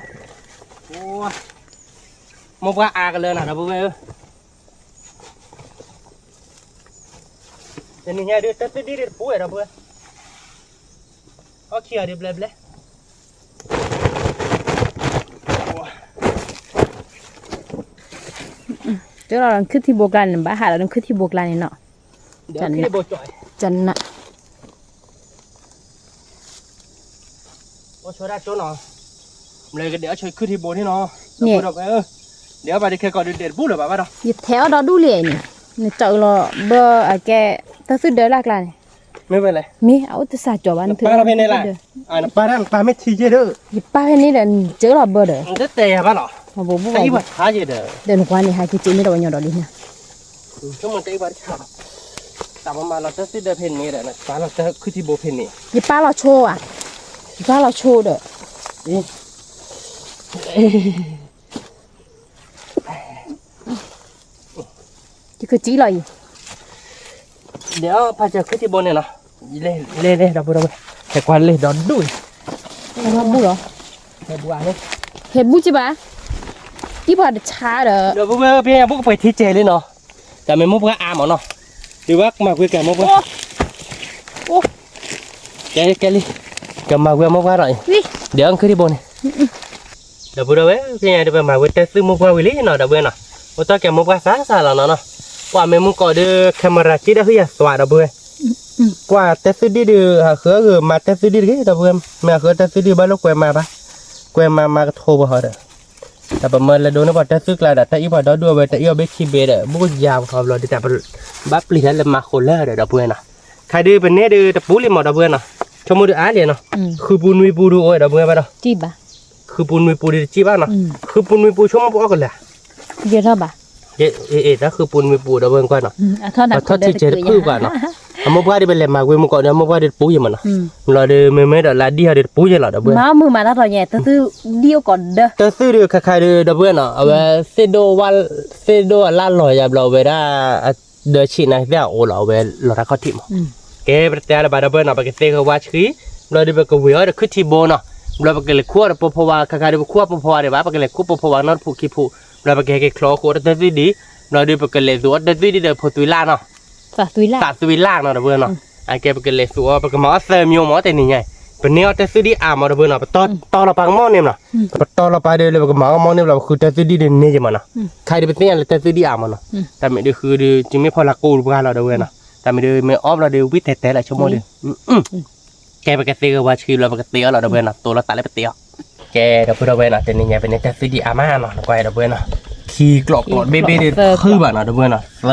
မိၢ်ပှၢ်အါကလၢနီၤ ဒီပုၢ်ဝဲၢ်ဧၢ, တနံၤညါဒုး တၢ်သ့ၣ်ဒံၣ်ဒံးတပူၤဝဲဒီပုၢ်ဝဲၢ်, အီၣ်ခံဂၤဒုးဘျဲဘျဲ တုၤလီၤနခုထံဘိကျါန့ၣ် ဘၣ်ဟးလီၤနခုထံဘိကျါန့ၣ်နီၤ, ကနၣ်, အိၣ်ဆိဒၣ်ကၠိနီၤ, မ့ၢ်ကဒဲးအီၣ်ဆိခုထံဘိန့ၣ်နီၤ, ဒီပုၢ်ဝဲၢ်ဧၢ, ဒဲးအီၣ်ဘၣ်ဒ်ခဲကိးဒုးဒဲးတပူၤလၢၤဘၣ်ဘၣ်ဒီး, ယထဲအီၣ်ဒီဒူၣ်လံအံၤန့ၣ်, နကၠီအုးလီၤဘၢအကဲ, တၢ်သုၣ်ဒၢလၢအကျါန့ၣ်, မ့ၢ်ဝဲလဲၣ်, မ့ၢ်အအိၣ်တစၢ်ကၠီဘၣ်နထုး, ပာ်လီၤဖဲန့ၣ်လၢ, နပာ်တၢ်နပာ်မ့ၢ်ထံယဲၢ်ဒီး, ယပာ်ဖဲန့ၣ်ဒီး နကၠီလီၤဘၢဒီး, တတဲယၤဘၣ်လီၤ, တအံၣ်ပှၤဆါယဲၢ်ဒီး, ဒီးနကွၢ်န့ၣ် ဟးက့ၤကၠီမ့ၢ်တဝဲညီဒီးလံန့ၣ် ဆိကမိၣ်တအံၣ်ဘၣ်တခါ, တၢ်မၤမၤလီၤတၢ်သ့ၣ်ဒၢဖဲန့ၣ်ဒီး နပာ်လီၤတၢ်ခုထံဘိဖဲန့ၣ်, ယပာ်လီၤဆိဧါ, ယပာ်လီၤဆိဒီး, အ့, အ့, ကစံလီၤအံၤ, ဒီးဖးစၢၤခုထံဘိန့ၣ်နီၤ, လဲၤလဲၤဒီပုၢ်ဒီဝဲၢ်, ဟဲကွၢ်လဲၤဒီးဒူၣ်အံၤ, ဟဲဘူၣ်လီၤ, ဟဲဘူၣ်အါန့ၣ်, ဟဲဘူၣ်ကဘၣ်, အံၤပှၤတဆါဒီး ဒီပုၢ်ဝဲၢ်ဖဲညါ ဘူၣ်ကပှဲၤထံကဲၤလံနီၤ, တၢ်မ့ၢ်မိၢ်ပှၢ်အါမးနီၤ, ဒုးဘၣ်မၤကွံာ်ကဲမိၢ်ပှၢ်, ကဲကဲလံ, ကမၤကွံာ်မိၢ်ပှၢ်ဒီးအံၤ, ဒီးခုထံဘိန့ၣ် ဒီပုၢ်ဒီဝဲၢ် ဖဲညါဒုးပမၤဝဲတၢ်သွံၣ်မိၢ်ပှၢ်ဝံၤလံနီၤ ဒီပုၢ်ဝဲၢ်နီၤ, အိၣ်တ့ၢ်ကဲမိၢ်ပှၢ်သးစၢ်လီၤနီၤနီၤ, ကွၢ်မ့ၢ်မုၢ်ကီးဒုး camera က့ဒၣ်ဟုၣ်ယၤသွါ ဒီပုၢ်ဝဲၢ်, ကွၢ်တၢ်သွံၣ်ဒံၣ်ဒုး ဟးဃုအဂ့ၢ်မၤတၢ်သွံၣ်ဒံၣ်တဂ့ၤ ဒီပုၢ်ဝဲၢ်, မ့ၢ်ဟးဃုတၢ်သွံၣ်ဒံၣ်ဘၣ်လိာ်ကွဲမၤဘၣ်, ကွဲမၤမၤကထိပှၤဟီဒီး တၢ်ပမၢလဲၤဒိးန့ၢ်ပှၤတၢ်သွံၣ်ကျါဒီး တၢ်အံၣ်ပှၤဒီဒူၣ်အဝဲ တၢ်အံၣ်အီၤဘ့ၣ်ခံဘ့ၣ်ဒီး ဘိၣ်ယၤပှၤဟီဘျီဒုး တၢ်ဘၣ်ပျံၤတၢ်လၢမၤဃိးလၢာ်ဒီး ဒီပုၢ်ဝဲၢ်နီၤ, ခါဒုးပန့ၢ်ဒုးတပူၤလံမး ဒီပုၢ်ဝဲၢ်နီၤ, ဆိကမိၣ်ဒုးအါလံနီၤ, ဃုပူၤနွံပူၤဒုးအိၣ်ဝဲ ဒီပုၢ်ဝဲၢ်ဘၣ်ဒီး ဃုပူၤနွံပူၤဒုးတစံၣ်ဘၣ်နီၤ, ဃုပူၤနွံပူၤဆိကမိၣ်ပအီၣ်ကလဲာ်, ယထီၣ်ဘၣ်, တၢ်ဃုပူၤနွံပူၤ ဒီပုၢ်ဝဲၢ်ကွၢ်နီၤ, ပထီၣ်ထံၣ်စဲးတဖုၣ်ကွၢ်နီၤ, အမိၢ်ပှၢ်ဒုးပလဲၤမၤကွံာ်မုၢ်ကီးဒုး အမိၢ်ပှၢ်ဒုးတပူၤယဲၢ်မးနီၤ, ဘျီဒုးမ့မ့ၢ်ဒီးလါဒံၣ်ဟီဒုးတပူၤယဲၢ်လီၤ ဒီပုၢ်ဝဲၢ်, တၢ်သွံၣ်ဒုးခါခါဒုး ဒီပုၢ်ဝဲၢ်နီၤ အဝဲ သ့ၣ်ဒိၣ်အလၣ်လီၤယၤဘျီဝဲဒၣ် ဒီးဆံးနၤသ့ၣ်အအိၣ်လီၤ အဝဲလီၤတၢ်ခီၣ်ထံးမး, ကဲပတဲလၢၤဘၣ် ဒီပုၢ်ဝဲၢ်နီၤ ပကသ့ဂ့ၤဝါဆှံ, ဘျီဒုးပကဝံၤအီၤဒီးခုထံဘိနီၤ, ဘျီပကလဲၤခူၣ်အီၤဒီးပိာ်ဖီဝါ ခါခါဒုးပခူၣ်အီၤပိာ်ဖီဝါဒံးဘၣ် ပကလဲၤခူၣ်ပိာ်ဖီဝါနီတဖုခံဖု, ဘျီပကဟဲက့ၤချီဃိးတၢ်သွံၣ်ဒံၣ်, ဘျီဒုးပကလဲၤသူအီၤတၢ်သွံၣ်ဒံၣ်ဒီးဖိသွံၣ်လၣ်နီၤ, သးသွံၣ်လၣ်နီၤ ဒီပုၢ်ဝဲၢ်နီၤ, အကဲပကလဲၤသူအီၤ ပကမၤအီၣ်သၢမံၤမး တနံၤညါ, ပန့ၢ်အီၣ်တၢ်သွံၣ်ဒံၣ်အါမး ဒီပုၢ်ဝဲၢ်နီၤ ပတီၢ်လီၤပာ်ကမီၣ်န့ၣ်မးနီၤ, ပတီၢ်လီၤပာ်ဒုးလၢပကမၤအီၣ်မီၢ်န့ၣ်ဘျီ ပဃုတၢ်သွံၣ်ဒံၣ်ဒုးန့ၢ်ယဲၢ်မးနီၤ, ခါဒုးပသ့ၣ်ညါလၢတၢ်သွံၣ်ဒံၣ်အါမးနီၤ, တၢ်မ့ၢ်ဒုးဃုဒုး တုၤမ့ၢ်ဖီလာ်ကိးတပှၢ်လီၤ ဒီပုၢ်ဝဲၢ်နီၤ, တၢ်မ့ၢ်ဒုးမ့ၢ်အီၣ်ဘျီဒုးဝံၣ်တဲတဲလၢဆိကမိၣ်ဒုး ကဲပကသ့ဂ့ၤဝါဆှံဘျီ ပကတ့အီၤလီၤ ဒီပုၢ်ဝဲၢ်နီၤ, တိၢ်လီၤသးလၢပတ့အီၤ, ကဲ ဒီပုၢ်ဒီဝဲၢ်နီၤ တနံၤညါပန့ၢ်တၢ်သွံၣ်ဒံၣ်အါမးနီၤ နကွၢ် ဒီပုၢ်ဝဲၢ်နီၤ, ခံကျိးကျိးတဘ့ၣ်ဘ့ၣ်ဒုးတဖုဘၣ်နီၤ ဒီပုၢ်ဝဲၢ်နီၤ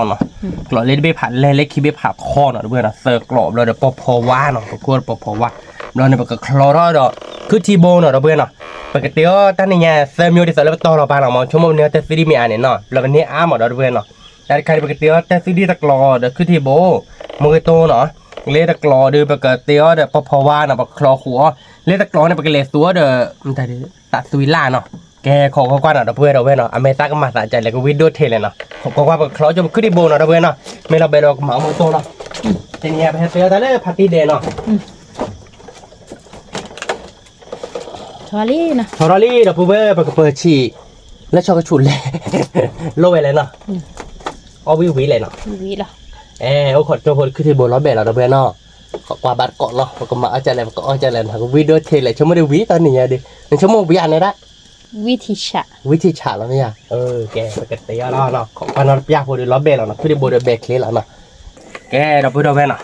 သၢကျိးနီၤ, ကျိးလၢတဘ့ၣ်ဖးလဲၢ် လၢခံဘ့ၣ်ဖးခီနီၤ ဒီပုၢ်ဝဲၢ်နီၤ, သၢကျိးဘျီဒီးပိာ်ဖီဝါနီၤ ပခူၣ်ပိာ်ဖီဝါ, ဘျီန့ၣ်ပကချီထီၣ်ဒီး ခုထံဘိနီၤ ဒီပုၢ်ဝဲၢ်နီၤ, ပကတ့အီၤတၢ်နံၤညါ သၢမံၤဒ်သိးလၢပတီၢ်လီၤပာ်လီၤမး ဆိကမိၣ်ပန့ၢ်တၢ်သွံၣ်ဒံၣ်မ့ၢ်အါန့ၣ်နီၤ ဘျီပန့ၢ်အါမးဒီး ဒီပုၢ်ဝဲၢ်နီၤ, တၢ်တခါဒုးပကတ့အီၤတၢ်သွံၣ်ဒံၣ်တကျိးဒီးခုထံဘိ, မိၢ်ဂ့ၤတိၢ်နီၤ, လၢတကျိးဒုး ပကတ့အီၤဒီးပိာ်ဖီဝါနီၤ ပကချီဃိးအီၤ, လၢတကျိးန့ၣ် ပကလဲၤသူအီၤဒီး သးသွံၣ်လၣ်နီၤ, ကဲခိးကွၢ်ကွၢ်နီၤ ဒီပုၢ်ဝဲၢ်ဒီပုၢ်ဝဲၢ်နီၤ, အမဲာ်သၣ်ကမၤသးဒ်လဲၣ် ကဝံၣ်ဒိၣ်ထဲလဲၣ်နီၤ, ခိးကွၢ်ကွၢ် ပကချီဆိပခုထံဘိနီၤ ဒီပုၢ်ဝဲၢ်နီၤ, မ့ၢ်လီၤဘဲဒီးကမၤအီၣ်မိၢ်တိၢ်နီၤ, တနံၤညါပဟဲတ့အီၤတၢ်လၢဖးတံၢ်ဒဲးနီၤ ထီထီၣ်လံ ဒီပုၢ်ဝဲၢ် ပကပၢၤဆံး လၢဆီကဆူးလဲၣ် လိၣ်ဝဲလဲၣ်နီၤ, အီၣ်ဝံၣ်ဝံၤလဲၣ်နီၤ, အဲ အိၣ်ခိးကၠိဖိခုထံဘိလီၤဘဲၣ်လီၤ ဒီပုၢ်ဝဲၢ်နီၤ, ခိးကွၢ်ဘၣ်တကိးနီၤ ပကမၤအီၣ်ကလဲၣ် ပကအီၣ်ကလဲၣ်နီၤ ကဝံၣ်ဒိၣ်ထဲလဲၣ် ဆိကမိၣ်ဒုးဝံၤတနံၤညါဒုး နဆိကမိၣ်ဝံၤအါန့ၣ်ဒၣ် ဝံၣ်ထံဆးလီၤမ့ၢ်ဧါ, ကဲ ပကတ့အီၤလီၤနီၤ ခိးကွၢ်နီတပျၢ်ဖိဒုးလီၤဘဲၣ်လီၤနီၤ ခုထံဘိဒီးဘဲၣ်ချ့လီၤနီၤ ကဲ ဒီပုၢ်ဝဲၢ်နီၤ,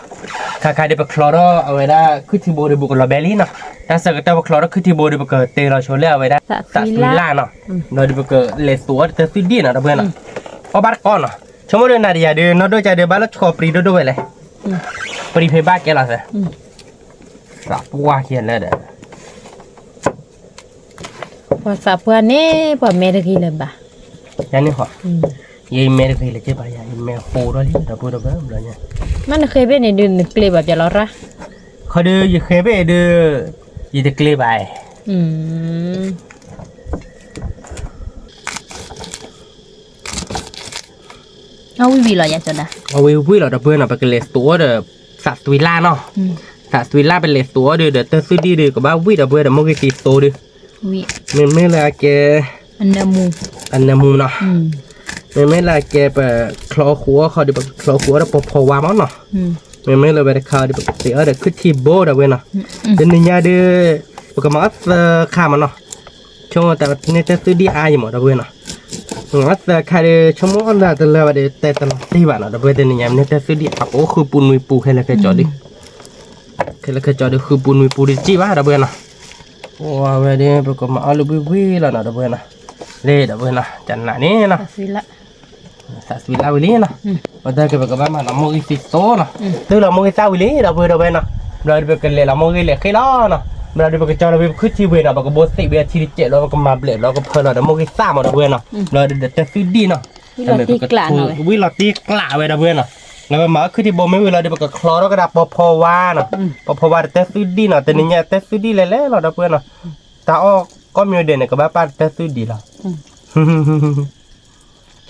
ခါခါဒုးပချီထီၣ်အဝဲဒၣ်ခုထံဘိဒုးဘူးကလီၤဘဲၣ်လံနီၤ, တၢ်ဆၢကတီၢ်ပချီထီၣ်ခုထံဘိဒုး ပကတ့လီၤဆိလၢအဝဲဒၣ် သးသွံၣ်လၣ်နီၤ, ဒီးဒုးပကလဲၤသူအီၤတၢ်သွံၣ်ဒံၣ်နီၤ ဒီပုၢ်ဝဲၢ်နီၤ, အီၣ်ဘၣ်တကိးနီၤ, ဆိကမိၣ်ဒုးနၤဒီးယၤဒုး နီၢ်ဒိၣ်ကဲဒုးဘၣ်လၢဆီပျံၤဒိၣ်ဒိၣ်ဝဲလဲၣ်, ပျံၤဖဲဘၣ်ကဲလီၤသၢ သးပှၢ်ခံဂၤလၢာ်ဒီး ပှၤသးပှၢ်န့ၣ် ပှၤမဲတဂ့ၤလၢၤဘၣ်, ယၤန့ၣ်ဟီ, ယမဲတဂ့ၤလၢၤက့ဘၣ်ယၤ ယမဲဟိးထီၣ်လံ ဒီပုၢ်ဝဲၢ်ဒီပုၢ်ဝဲၢ်နီၤ, မ့ၢ်နဃဲဘ့ၣ်န့ၣ်ဒုးနကျဲဘၣ်ပျဲလီၤရၣ်, ခီဒုးယဃဲဘ့ၣ်ဒုး ယတကျဲဘၣ်, အဝံၣ်ဝံၣ်လီၤယၤကၠီဒၣ်, အဝံၣ်ဝံၣ်လီၤ ဒီပုၢ်ဝဲၢ်နီၤ ပကလဲၤသူအီၤဒီး သးသွံၣ်လၣ်နီၤ, သးသွံၣ်လၣ်ပလဲၤသူအီၤဒုး ဒီးတၢ်သွံၣ်ဒံၣ်ဒုး ကဘၣ်ဝံၣ် ဒီပုၢ်ဝဲၢ်ဒီး မိၢ်ဂ့ၤသံသိဒုး, မ့မ့ၢ်လၢအကဲ အနၢမူနီၤ, မ့မ့ၢ်လၢအကဲပချီဃိးအီၤခီဒုး ပကချီဃိးအီၤဒီးပိာ်ဖီဝါမးနီၤ, မ့မ့ၢ်လၢဝဲတခါအီၤဒုး ပကသ့အီၤဒီးခုထံဘိ ဒီပုၢ်ဝဲၢ်နီၤ, တနံၤညါဒုး ပကမၤအီၣ်သၢခါမးနီၤ ဆိကမိၣ်တၢ်န့ၢ်တၢ်သွံၣ်ဒံၣ်အါယံၤမး ဒီပုၢ်ဝဲၢ်နီၤ, အသၢခါဒီး ဆိကမိၣ်အီၣ်လၢတလၢာ်ဘၣ်ဒီး တဲတလီၤတံၢ်ဘၣ်နီၤ ဒီပုၢ်ဝဲၢ် တနံၤညါမ့ၢ်န့ၢ်တၢ်သွံၣ်ဒံၣ်အါ ပအိၣ်ဃုပူၤနွံပူၤ ခဲလၢာ်ခဲဆ့ဒုး, ခဲလၢာ်ခဲဆ့ဒုး ဃုပူၤနွံပူၤဒုးတစံၣ်ဘၣ် ဒီပုၢ်ဝဲၢ်နီၤ, အိၣ်ဝဲဒၣ် ပကမၤအီၣ်လၢဝံၣ်ဝံၣ်လီၤနီၤ ဒီပုၢ်ဝဲၢ်နီၤ, လၢ ဒီပုၢ်ဝဲၢ်နီၤ ကနၣ်န့ၣ်နီၤ သးသွံၣ်လၢဝံၤလံနီၤ, အတၢ်ကဲပကဘၣ်မၤလီၤမိၢ်ဂ့ၤသံသိနီၤ, တုၤလီၤမိၢ်ဂ့ၤသၣ်ဝံၤလံ ဒီပုၢ်ဝဲၢ် ဒီပုၢ်ဝဲၢ်နီၤ, ဘျီဒုးပကလဲၤလီၤမိၢ်ဂ့ၤလဲၤဃ့လီၤနီၤ, ဘျီဒုးပကကၠီလီၤဝံၤပခုထံဝံၤနီၤ ပကဘိသ့ၣ်ဝံၤအထံတစဲးလီၤ ပကမၤဘျဲးဘျီ ပကဖၢလီၤဒီးမိၢ်ဂ့ၤသၣ်မး ဒီပုၢ်ဝဲၢ်နီၤ, ဘျီဒုးဒီးတၢ်သွံၣ်ဒံၣ်နီၤ, ဝံၣ်လီၤတံၢ်ကျးဝဲ ဒီပုၢ်ဝဲၢ်နီၤ, လၢပမၤအီၣ်ခုထံဘိမ့ၢ်ဝံၤလီၤဒုး ပကချီထီၣ်ကဒါပိာ်ဖီဝါနီၤ, ပိာ်ဖီဝါဒီးတၢ်သွံၣ်ဒံၣ်နီၤ, တနံၤညါတၢ်သွံၣ်ဒံၣ်လဲၤလဲၤလီၤ ဒီပုၢ်ဝဲၢ်နီၤ, တၢ်အီၣ်ကိးမံၤဒဲးန့ၣ် ကဘၣ်ပာ်တၢ်သွံၣ်ဒံၣ်လီၤ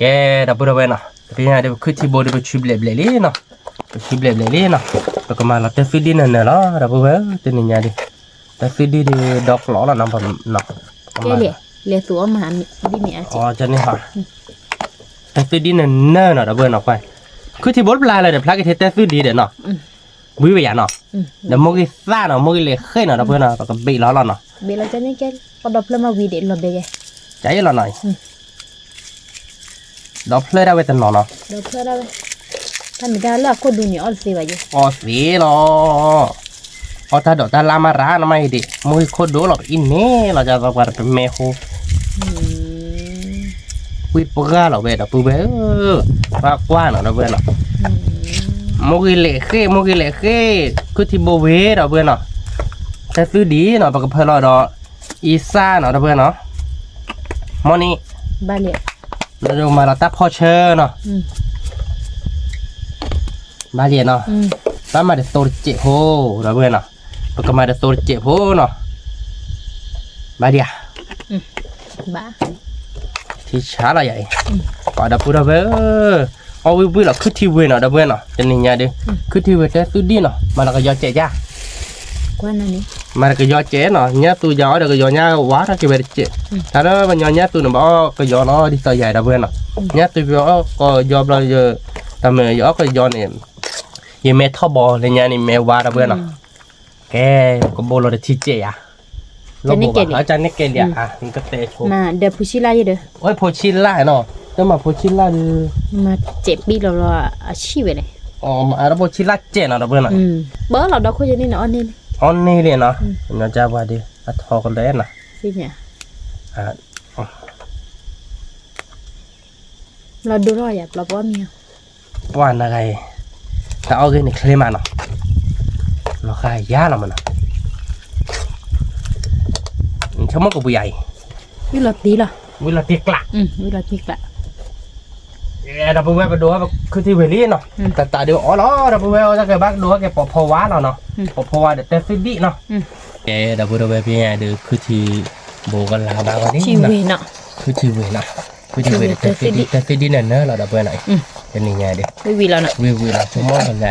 ကဲ ဒီပုၢ်ဝဲၢ်နီၤ, ပညါဒီး ပခုၣ်ထံဘိဒီး ပဆူဘျဲးဘျဲးလံနီၤ, ပဆူဘျဲးဘျဲးလံနီၤ, ပကမၤလီၤတၢ်သွံၣ်ဒံၣ်နၢၤနၢၤလီၤ ဒီပုၢ်ဝဲၢ်ဧၢ, တနံၤညါဒီး တၢ်သွံၣ်ဒံၣ်ဒီး ဒီကျိးလီၤနီၤ, ကဲလဲၣ်, လဲၤသူၣ်အီၣ်မၤဒ်န့ၣ်အကဲ, တၢ်သွံၣ်ဒံၣ်နၢၤနၢၤနီၤ ဒီပုၢ်ဝဲၢ်နီၤ, ကွၢ်, ခုၣ်ထံဘိတပျၢ်လၢဒီး ဖျါက့ၤထဲတၢ်သွံၣ်ဒံၣ်ဒီးနီၤ, ဝံၤဝဲယၤနီၤ, ဒီးမိၢ်ဂ့ၤသၣ်နီၤ, မိၢ်ဂ့ၤလဲၤဃ့ၢ်နီၤ ဒီပုၢ်ဝဲၢ်နီၤ, ပကဘ့ၣ်လီၤလီၤနီၤ, ဘ့ၣ်လီၤကန့ၣ်ကဲ, ပဒီဖျၢၣ်မးဝံၤဒီးလီၤဘဲယဲ, ကလီၤနီၤ, ဒီဖျၢၣ်ဒၣ်ဝဲတနီၤနီၤ, ဒီဖျၢၣ်ဒၣ်ဝဲ, တၢ်မ့ၢ်တၢ်လၢအခိၣ်ဒူန့ၣ် အီၣ်တသ့ဘၣ်ယဲ, အီၣ်သ့လီၤ, အီၣ်တၢ်ဒိးတၢ်လၢ်မးရၤနမးအံၤဒံး, မိၢ်ဂ့ၤခိၣ်ဒိၣ်လီၤ ပအံၤန့ၣ်လီၤ ကသီပှၤတပမဲဃိ ဝံၣ်ပှၢ်လီၤဝဲဒီပုၢ်ဝဲၢ်ဧၢ, ပှၤကွၢ်နီၤဒီပုၢ်ဝဲၢ်နီၤ, မိၢ်ဂ့ၤလဲၤဃ့ၢ် မိၢ်ဂ့ၤလဲၤဃ့ၢ်, ခုၣ်ထံဘိဝံၤဒီပုၢ်ဝဲၢ်နီၤ, တၢ်သွံၣ်ဒံၣ်နီၤ ပကဖၢလီၤဒီး အံသၣ်နီၤဒီပုၢ်ဝဲၢ်နီၤ, မ့ၢ်န့ၣ်, လၢဒိးမၤလီၤတၢ်ဖီၣ်ဆၢနီၤ ဘၣ်လံနီၤ, ဘၣ်မၤတသိတစဲးဖိ ဒီပုၢ်ဝဲၢ်နီၤ, ပကမၤတသိတစဲးဖိနီၤ, ဘၣ်ဒံးဧါ, ထံဆးလီၤယၤအံၤ, ပှၤဒီပုၢ်ဒီဝဲၢ်ဧၢ, အီၣ်ဝံၣ်ဝံၣ်လီၤ ခုၣ်ထံဝ့ၤနီၤ ဒီပုၢ်ဝဲၢ်နီၤ, တနံၤညါဒီး ခုၣ်ထံဝ့ၤတၢ်သွံၣ်ဒံၣ်နီၤ မၤလီၤကယီကဲးယါ မၤတကယီကဲးနီၤ, ညၣ်သူယၤအီၣ်ဒီးကယီညၣ်ဝါထီၣ်က့ၤဝဲတစဲး, တၢ်လၢပညီညၣ်သူန့ၣ် ဘၣ်အီၣ်ကယီလီၤ ဒ်သိးယၤဒီပုၢ်ဝဲၢ်နီၤ, ညၣ်သူပအီၣ်ကယီဘျီ, တၢ်မ့ၢ်ယအီၣ်ကယီန့ၣ်, ယမဲထီၣ်ဘီလၢညါန့ၣ် မဲဝါဒီပုၢ်ဝဲၢ်နီၤ, ကဲ, ကဘိလီၤတထံစဲးယၤ, လၢဘိဘၣ်အကန့ၢ်ကဲလံဧါ, နကတဲဆိ, ဒီးဖိဆံးလၢ်ယဲဒီး, အဖိဆံးလၢ်နီၤ, တမၤဖိဆံးလၢ်ဒီး, မၤစဲးပံလီၤလီၤအဆံၣ်ဝဲလဲၣ်, အဖိဆံးလၢ်စဲးနီၤ ဒီပုၢ်ဝဲၢ်နီၤ, ပလီၤဒီခိၣ်ယဲန့ၣ်န့ၣ် အီၣ်န့ၢ်လံ, အီၣ်န့ၢ်လံနီၤ, ညီကၢ်ပှၤဒီး အထီကလဲာ်နီၤ, လီၤဒိထီၣ်ယၤ ပျီပအီၣ်မံၤ, ပှၤနဂၤအံၤ, တၢ်အီၣ်ဂ့ၢ်န့ၣ်ချ့မးနီၤ, လီၤဃာ်ယၤလီၤမးနီၤ, ဆိကမိၣ်ကပှံၤယၤအံၤ, ဝံၤလီၤတံၢ်လီၤ, ဝံၤလီၤတံၢ်ကျး, ဝံၤလီၤတံၢ်ကျး, ဒီပုၢ်ဝဲၢ်ပဒိးဝဲခုၣ်ထံဝ့ၤလံနီၤ, တၢ်တၢ်ဒုးအီၣ်လီၤ ဒီပုၢ်ဝဲၢ် တၢ်ကဘၣ်ကဒိးဝဲက့ၤပိာ်ဖီဝါလီၤနီၤ, ပိာ်ဖီဝါဒီးတၢ်သွံၣ်ဒံၣ်နီၤ, ကဲ ဒီပုၢ်ဝဲၢ် ပညါဒုးခုၣ်ထံဘိကလါဘၣ်ဂီၢ်န့ၣ်, ခုၣ်ထံဝ့ၤနီၤ, ခုၣ်ထံဝ့ၤဒီးတၢ်သွံၣ်ဒံၣ် တၢ်သွံၣ်ဒံၣ်နၢၤနၢၤလီၤ ဒီပုၢ်ဝဲၢ်နီၤ, တနံၤညါဒီး, ဝံၤ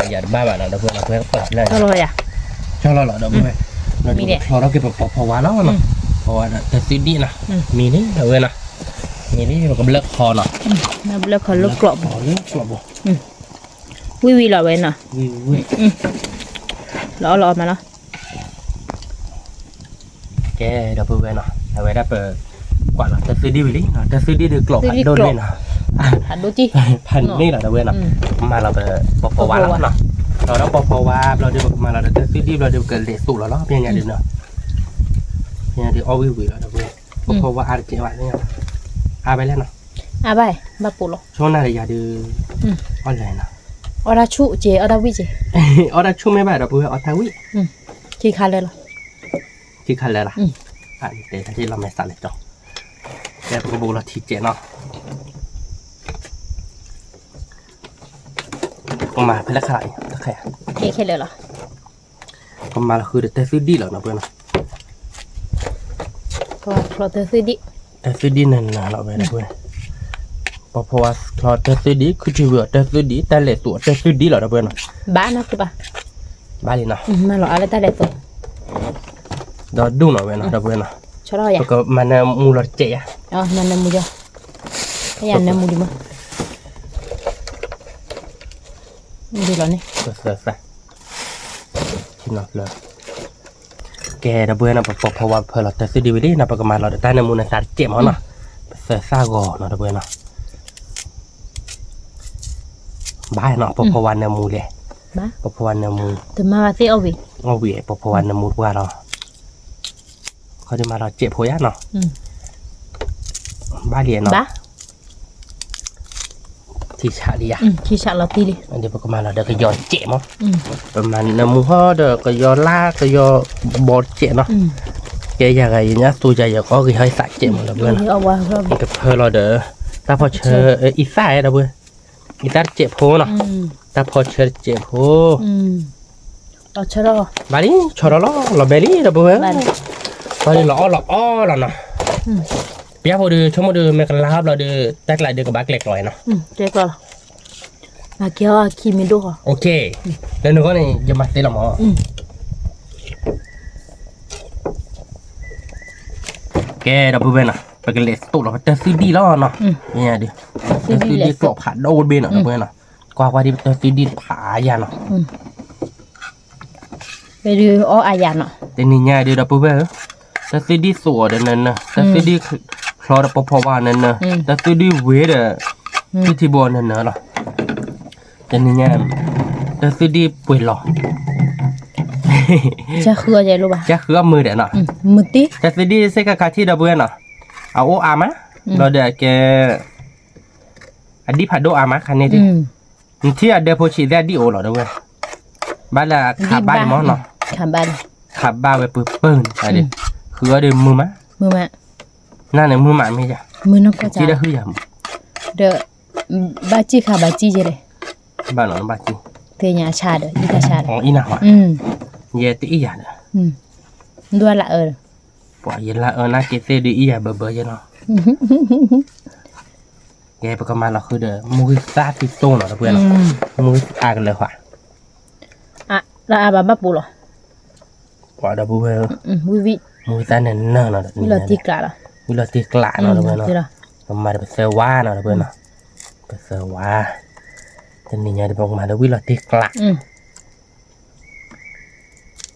ဝံၤလီၤနီၤ, ဝံၤဝံၤလီၤ ဆိကမိၣ်လၢယၤတဘၣ်ဘၣ်နီၤ ဒီပုၢ်ဝဲၢ်နီၤ ပှဲၤပှဲၤလၢ, ဆီလီၤလီၤ ဒီပုၢ်ဝဲၢ်, ဒီးဒုးချီထီၣ်က့ၤပပိာ်ဖီဝါလီၤနီၤ, ဖီဝါဒီးတၢ်သွံၣ်ဒံၣ်နီၤ, မံၤန့ၣ် ဒီပုၢ်ဝဲၢ်နီၤ, မံၤန့ၣ် ပကဘျၢၣ်ခီနီၤ, ဘျၢၣ်ခီလၢကျိးဘိ, လၢကျိးဘိ, ဝံၤဝံၤလီၤဝဲနီၤ, ဝံၤဝံၤ, လီၤအီၣ်လီၤအီမးလီၤ ကဲ ဒီပုၢ်ဝဲၢ်နီၤ အဝဲဒၣ်ပကွၢ်လီၤ တၢ်သွံၣ်ဒံၣ်ဝံၤလံနီၤ တၢ်သွံၣ်ဒံၣ်ဒုးကျိးဖးဒိၣ်လံနီၤ ဖးန့ၢ်လီၤ ဒီပုၢ်ဝဲၢ်နီၤ မၤလီၤပပိာ်ဖီဝါလီၤနီၤ လီၤဒီးပိာ်ဖီဝါဘျီဒီး ပကမၤလီၤဒီးတၢ်သွံၣ်ဒံၣ်ဘျီဒီး ပကလဲၤသူးလီၤလီၤ ပညါဒုးနီၤ ပညါဒုးအီၣ်ဝံၣ်ဝံၤလီၤ ဒီပုၢ်ဝဲၢ် ပိာ်ဖီဝါအါတကဲးဘၣ် အါဝဲလဲၣ်နီၤ အါဘၣ် ဘၣ်ပိာ်လီၤ ဆိနၤဒီးယၤဒုး အီၣ်လဲၣ်နီၤ အီၣ်တၢ်ဆူၣ်ကဲ အီၣ်တၢ်ဝံၣ်ကဲ အီၣ်တၢ်ဆူၣ်မ့ၢ်ဘၣ် ဒီပုၢ်ဝဲၢ် အီၣ်တၢ်ဝံၣ် ခံခါလၢာ်လီၤ ခံခါလၢာ်လီၤ အတဲတၢ်လီၤမဲာ်သးလဲၤကၠီ ကဲပကဘိးလီၤထံကဲးနီၤ ပမၤဖဲလဲၣ်ခါလီၤ တခါယၤ ခဲခဲလၢာ်လီၤ ပမၤလီၤဃုာ်ဒီးတၢ်သွံၣ်ဒံၣ်လီၤနီၤ ပုၢ်ဝဲၢ်နီၤ ချီတၢ်သွံၣ်ဒံၣ် တၢ်သွံၣ်ဒံၣ်နၤနၤလီၤ ပုၢ်ဝဲၢ်နီၤ ပှၤဖိဝါချီတၢ်သွံၣ်ဒံၣ် ခုၣ်ထံဝံၤအီၤတၢ်သွံၣ်ဒံၣ် တၢ်လဲၤသူးအီၤတၢ်သွံၣ်ဒံၣ်လီၤ ဒီပုၢ်ဝဲၢ်နီၤ ဘၣ်နီၤ ဘၣ်လံနီၤ မၤလီၤအါလၢတၢ်လဲၤသူး ဒီးဒူၣ်နီၤဝဲနီၤ ဒီပုၢ်ဝဲၢ်နီၤ ပကမၤနၢမူလီၤတကဲးယၤ မၤနၢမူယီၤ ယၤနၢမူဒံးမး မူဒံးလီၤန့ၣ် ပသၢသၣ် ထံနီၤဖျၢၣ် ကဲ ဒီပုၢ်ဝဲၢ်နီၤ ပပိာ်ဖီဝါဖၢလီၤတၢ်သွံၣ်ဒံၣ်ဝံၤလံနီၤ ပကမၤလီၤဒီးတၢ်နၢမူနသးတကဲးမးနီၤ ပသၢသၣ်ဂီၤနီၤ ဒီပုၢ်ဝဲၢ်နီၤ ဘၣ်နီၤ ပိာ်ဖီဝါနၢမူလဲၣ် ပိာ်ဖီဝါနၢမူ တမၤဘၣ်သ့ၣ်အီၣ်ဝံၤ အီၣ်ဝံၤ ပိာ်ဖီဝါနၢမူတပှၢ်လီၤ ခီဒုးမၤလီၤစဲးဖိယါနီၤ ဘၣ်လံနီၤ ထံဆးလံယါ ထံဆးလီၤတံၢ်လံ ဒီးပကမၤလီၤဒီးကယီၤစဲးမး ပမၤနၢမူဟီဒီးကယီၤလါကယီၤဘီစဲးနီၤ ကဲယၤဂၤယညါသူယၤ ယကအီၣ်ဂ့ၤဟီယသးစဲးမး ဒီပုၢ်ဝဲၢ်နီၤ ယကဖၢလီၤဒီး တၢ်ဖီၣ်ဆၢ အံသၣ်ဒီပုၢ်ဝဲၢ် အံသၣ်တစဲးဖိနီၤ တၢ်ဖီၣ်ဆၢတစဲးဖိ ဘၣ်လံ ဆီထီၣ်လီၤ လီၤဘဲလံ ဒီပုၢ်ဝဲၢ် ဘၣ်လံ လီၤအီၣ်လီၤအီလီၤနီၤ ပယါဖိဒုး ဆိကမိၣ်ဒုး မ့ၢ်ကလါဘျီဒုး တၢ်ကျးဒုးကဘၣ်ကျဲကျီၤနီၤ ကျဲကျီၤလီၤ အကဲအီၤခံမံၤဒိၣ်ဃီ. လၢနဂီၢ်န့ၣ် ယမၤသ့လီၤမး. ကဲ ဒီပုၢ်ဝဲၢ်နီၤ, ပကလဲၤသိးလီၤပတၢ်သွံၣ်ဒံၣ်လီၤနီၤ. တၢ်သွံၣ်ဒံၣ်ကျိးဖးဒိၣ်တဘ့ၣ်နီၤ ဒီပုၢ်ဝဲၢ်နီၤ. ကွၢ်ကွၢ်ဒ်ပတၢ်သွံၣ်ဒံၣ်ဖးယၢ်နီၤ. အီၣ်အါယၤနီၤ. တနံၤညါဒုး ဒီပုၢ်ဝဲၢ်ဧၢ, တၢ်သွံၣ်ဒံၣ်သိးအီၤဒီးနၢၤနၢၤ, တၢ်သွံၣ်ဒံၣ်ချီဒီးဖီဖီဝါနၢၤနၢၤ, တၢ်သွံၣ်ဒံၣ်ဝ့ၤဒီး ထံထံဘိနၢၤနၢၤလီၤ. တနံၤညါ တၢ်သွံၣ်ဒံၣ်ပှဲၤလီၤ. ကဃုအီၣ်မုာ်ဒီးနီၤ. တၢ်သွံၣ်ဒံၣ်စ့ၢ်ကီးခးထံၣ် ဒီပုၢ်ဝဲၢ်နီၤ, အအိၣ်အါမး, ဘျီဒီးအကဲ အဒံၣ်ဖးဒိၣ်အါမးခါန့ၣ်ဒံး. နထံၣ်အဒၢဖိဆံးသ့ၣ်အဒံၣ်အိၣ်လီၤ ဒီပုၢ်ဝဲၢ်, ဘၣ်လၢအခးဘၣ်န့ၣ်မးနီၤ. ခးဘၣ်ဝဲပၢၢ်ပၢၢ်န့ၣ်, ဃုအီၣ်ဒီးမုာ်မး, နန့ၣ်မုာ်မးမ့ၢ်ယၤ, ထံၣ်တၢ်ဟုၣ်ယၤမး, ဒီးဘၣ်စံၣ်ခးဘၣ်စံၣ်ယဲလဲၣ်, ဘၣ်နီၤဘၣ်စံၣ်, သ့ၣ်ညါဆါဒီး ယတၢ်ဆါဒီး, ယဲတအံၣ်ယၤဒီး, ဒွဲလၢအအၢ, ပှၤယဲလၢအအၢနာ်က့ၤသ့ၣ်ဒုးအံၣ်ယၤဘၢဘၢယဲနီၤ. ကဲ ပကမၤလီၤဃုာ်ဒီး မုၢ်ဂံၢ်သၣ်ထံတိၢ်နီၤ ဒီပုၢ်ဝဲၢ်နီၤ, မုၢ်ဂံၢ်အါကလၢၤဃီ, လၢအဘၣ်ဘၣ်ပူၤလီၤ, ပှၤဒီပုၢ်ဝဲၢ်, မုၢ်ဂံၢ်သၣ်နၢၤနၢၤနီၤ, ဝံလီၤတ့ကျးနီၤ ဒီပုၢ်ဝဲၢ်နီၤ, ပမၤဒီးပသၢဝါနီၤ ဒီပုၢ်ဝဲၢ်နီၤ, ပသၢဝါ, တနံၤညါဒီးပကမၤဒီးဝံလီၤတ့ကျး တၢ်သွံၣ်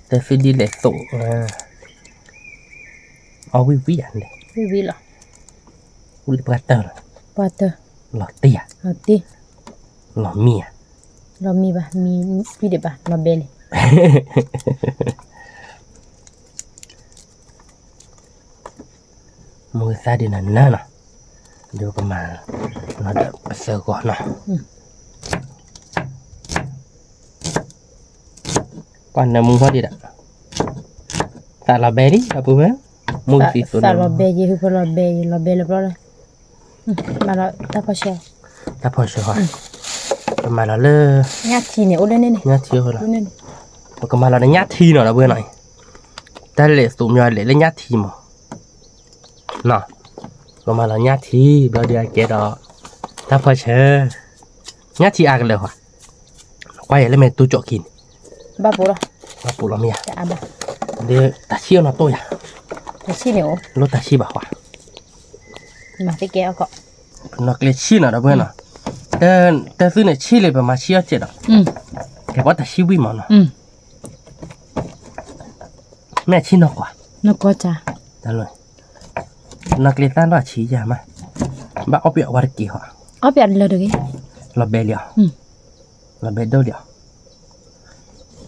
ဒံၣ်လဲၤသိး, အီၣ်ဝံၣ်ဝံၣ်ဧါန့ၣ်, ဝံၣ်ဝံၣ်လီၤ, ဝံၣ်လၢပှၢ်တၢၢ်လီၤ, ပှၢ်တၢၢ်, လီၤတ့ဧါ, လီၤတ့, လီၤမံဧါ, လီၤမံဘၣ်, မံဝံၣ်ဒံးဘၣ်, လီၤဘဲလံ, မုၢ်ဂံၢ်သၣ်ဒုးနၢၤနၢၤနီၤ, ဒီးပကမၤလီၤဒီးပသၢဂီၤနီၤ. ပှၤနၢမူဟီၣ်ဒံးဒီး, သးလီၤဘဲလံ ဒီပုၢ်ဝဲၢ်, မုၢ်သံသိး, သးလီၤဘဲယဲၢ်ဟုပလီၤဘဲယဲၢ် လီၤဘဲလၢပျီလၢ, မၤလီၤတၢ်ဖီၣ်ဆှၢ, တၢ်ဖီၣ်ဆှၢဟီ, ပမၤလီၤလၢ, ညၣ်ထံန့ၣ်အိၣ်လၢန့ၣ်န့ၣ်, ညၣ်ထံအိၣ်လီၤ, ပကမၤလီၤဒီးညၣ်ထံနီၤ ဒီပုၢ်ဝဲၢ်နီၤ, တၢ်လဲၤသိးမ့ၢ်လဲၤလၢညၣ်ထံမး နီၤ, ပမၤလီၤညၣ်ထံ ဘျီဒုးအကဲဒီး, တၢ်ဖီၣ်ဆှၢ, ညၣ်ထံအါကလၢၤဃီ, ကွၢ်ယဲလၢမဲာ်တူကၠီၣ်ခံန့ၣ်, ဘၣ်ပူၤလီၤ, ဘၣ်ပူၤလီၤမ့ၢ်ယၤ, ဒီးတၢ်ဆံၣ်အီၤနီၢ်တိၢ်ယၤ, တၢ်ဆံၣ်န့ၣ်အိၣ်, လိၣ်တၢ်ဆံၣ်ဘၣ်ဃီ, မၤသ့ကဲအီၣ်ခီ, နီၢ်ကျဲဆံၣ်နီၤ ဒီပုၢ်ဝဲၢ်နီၤ, တၢ်သွံၣ်န့ၣ်ဆံၣ်လံ ပမၤဆံၣ်အီၣ်စဲးဒီး, ကဲပှၤတၢ်ဆံၣ်ဝံၣ်မးနီၤ မ့ၢ်အဆံၣ်နီၢ်ကွၢ်, နီၢ်ကွၢ်, နီၢ်ကျဲသၣ်လီၤဆံၣ်ယၤမး, ဘၣ်အီၣ်ပှဲၤအဝါတက့ၢ်ဃီ, အီၣ်ပှဲၤလၢတဂ့ၤ, လီၤဘဲလံဧါ, လီၤဘဲဒိၣ်လံဧါ, ထံလဲၣ်လဲၣ်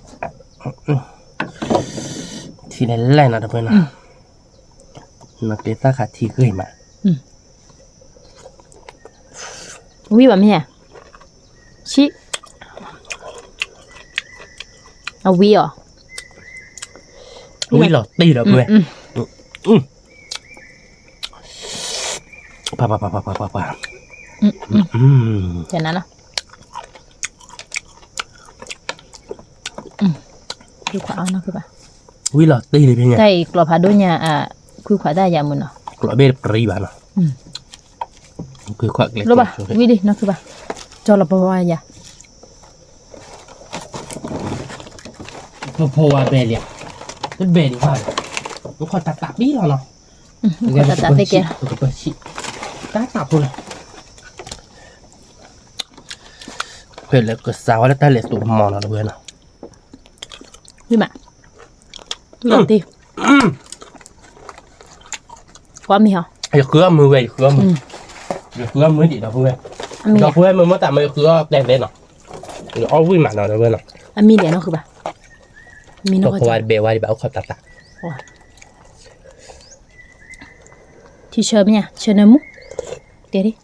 နီၤ ဒီပုၢ်ဝဲၢ်နီၤ, နီၢ်ကျဲသၣ်ခးထံဂ့ၤမး ဝံၣ်ဘၣ်မ့ၢ်ဧါ, ဆံၣ်, အဝံၣ်အီၤ, ဝံၣ်လီၤတ့ၢ်ဒီပုၢ်ဝဲၢ်, ပှၤပှၤပှၤပှၤပှၤပှၤ, ကနၤနီၤ, ခွံခွးအီၤနီၢ်ခုဘၣ်, ဝံၣ်လီၤတ့ၢ်လံဖဲညါ, တၢ်အံၤကျိးဖးဒိၣ်ညါ, ခွံခွးတၢ်ယၤမုၢ်နီၤ, ကျိးဘ့ၣ်တပရံဘၣ်နီၤ, ခွံခွးကျဲ, ဝံၣ်လံနီၢ်ခုဘၣ်, ကၠီလီၤပဝါယၤ ပဖိဝါဘဲလံဧါ, တဘဲလံဘၣ်, ပခီၣ်တၢ်သးပ့ၤလီၤနီၤ, ပခီၣ်တၢ်သးသ့ကဲ, ပကပၢဆံၣ်, တၢ်သးဖိလီၤ, ဖဲလၢကစၢ်ဝဲလၢတၢ်လဲၤသိးမီၤနီၤ တဝဲနီၤ, ဝံၣ်မး, လီၤတ့ၢ်, ကွၢ်မ့ၢ်ဟီ, ယဃုအီၣ်မုၢ်ဝဲ ယဃုအီၣ်မုၢ်, ယဃုအီၣ်မုၢ်ဒံးဒီပုၢ်ဝဲၢ်, ဒီပုၢ်ဝဲၢ်မ့ၢ်မ့ၢ်တၢ်မ့ၢ်ယဃုအီၣ်ပျဲၢ်သဲနီၤ, ယအီၣ်ဝံၣ်မးနီၤ တဝဲနီၤ, အမံၤဒံးနီၢ်ခုဘၣ်, ပဖိဝါတဘဲဝါဒံးဘၣ် အိၣ်ခိးတၢ်သး, ထံဆၢမ့ၢ်ဧါ, ဆၢနၢမူ, တဲဒ်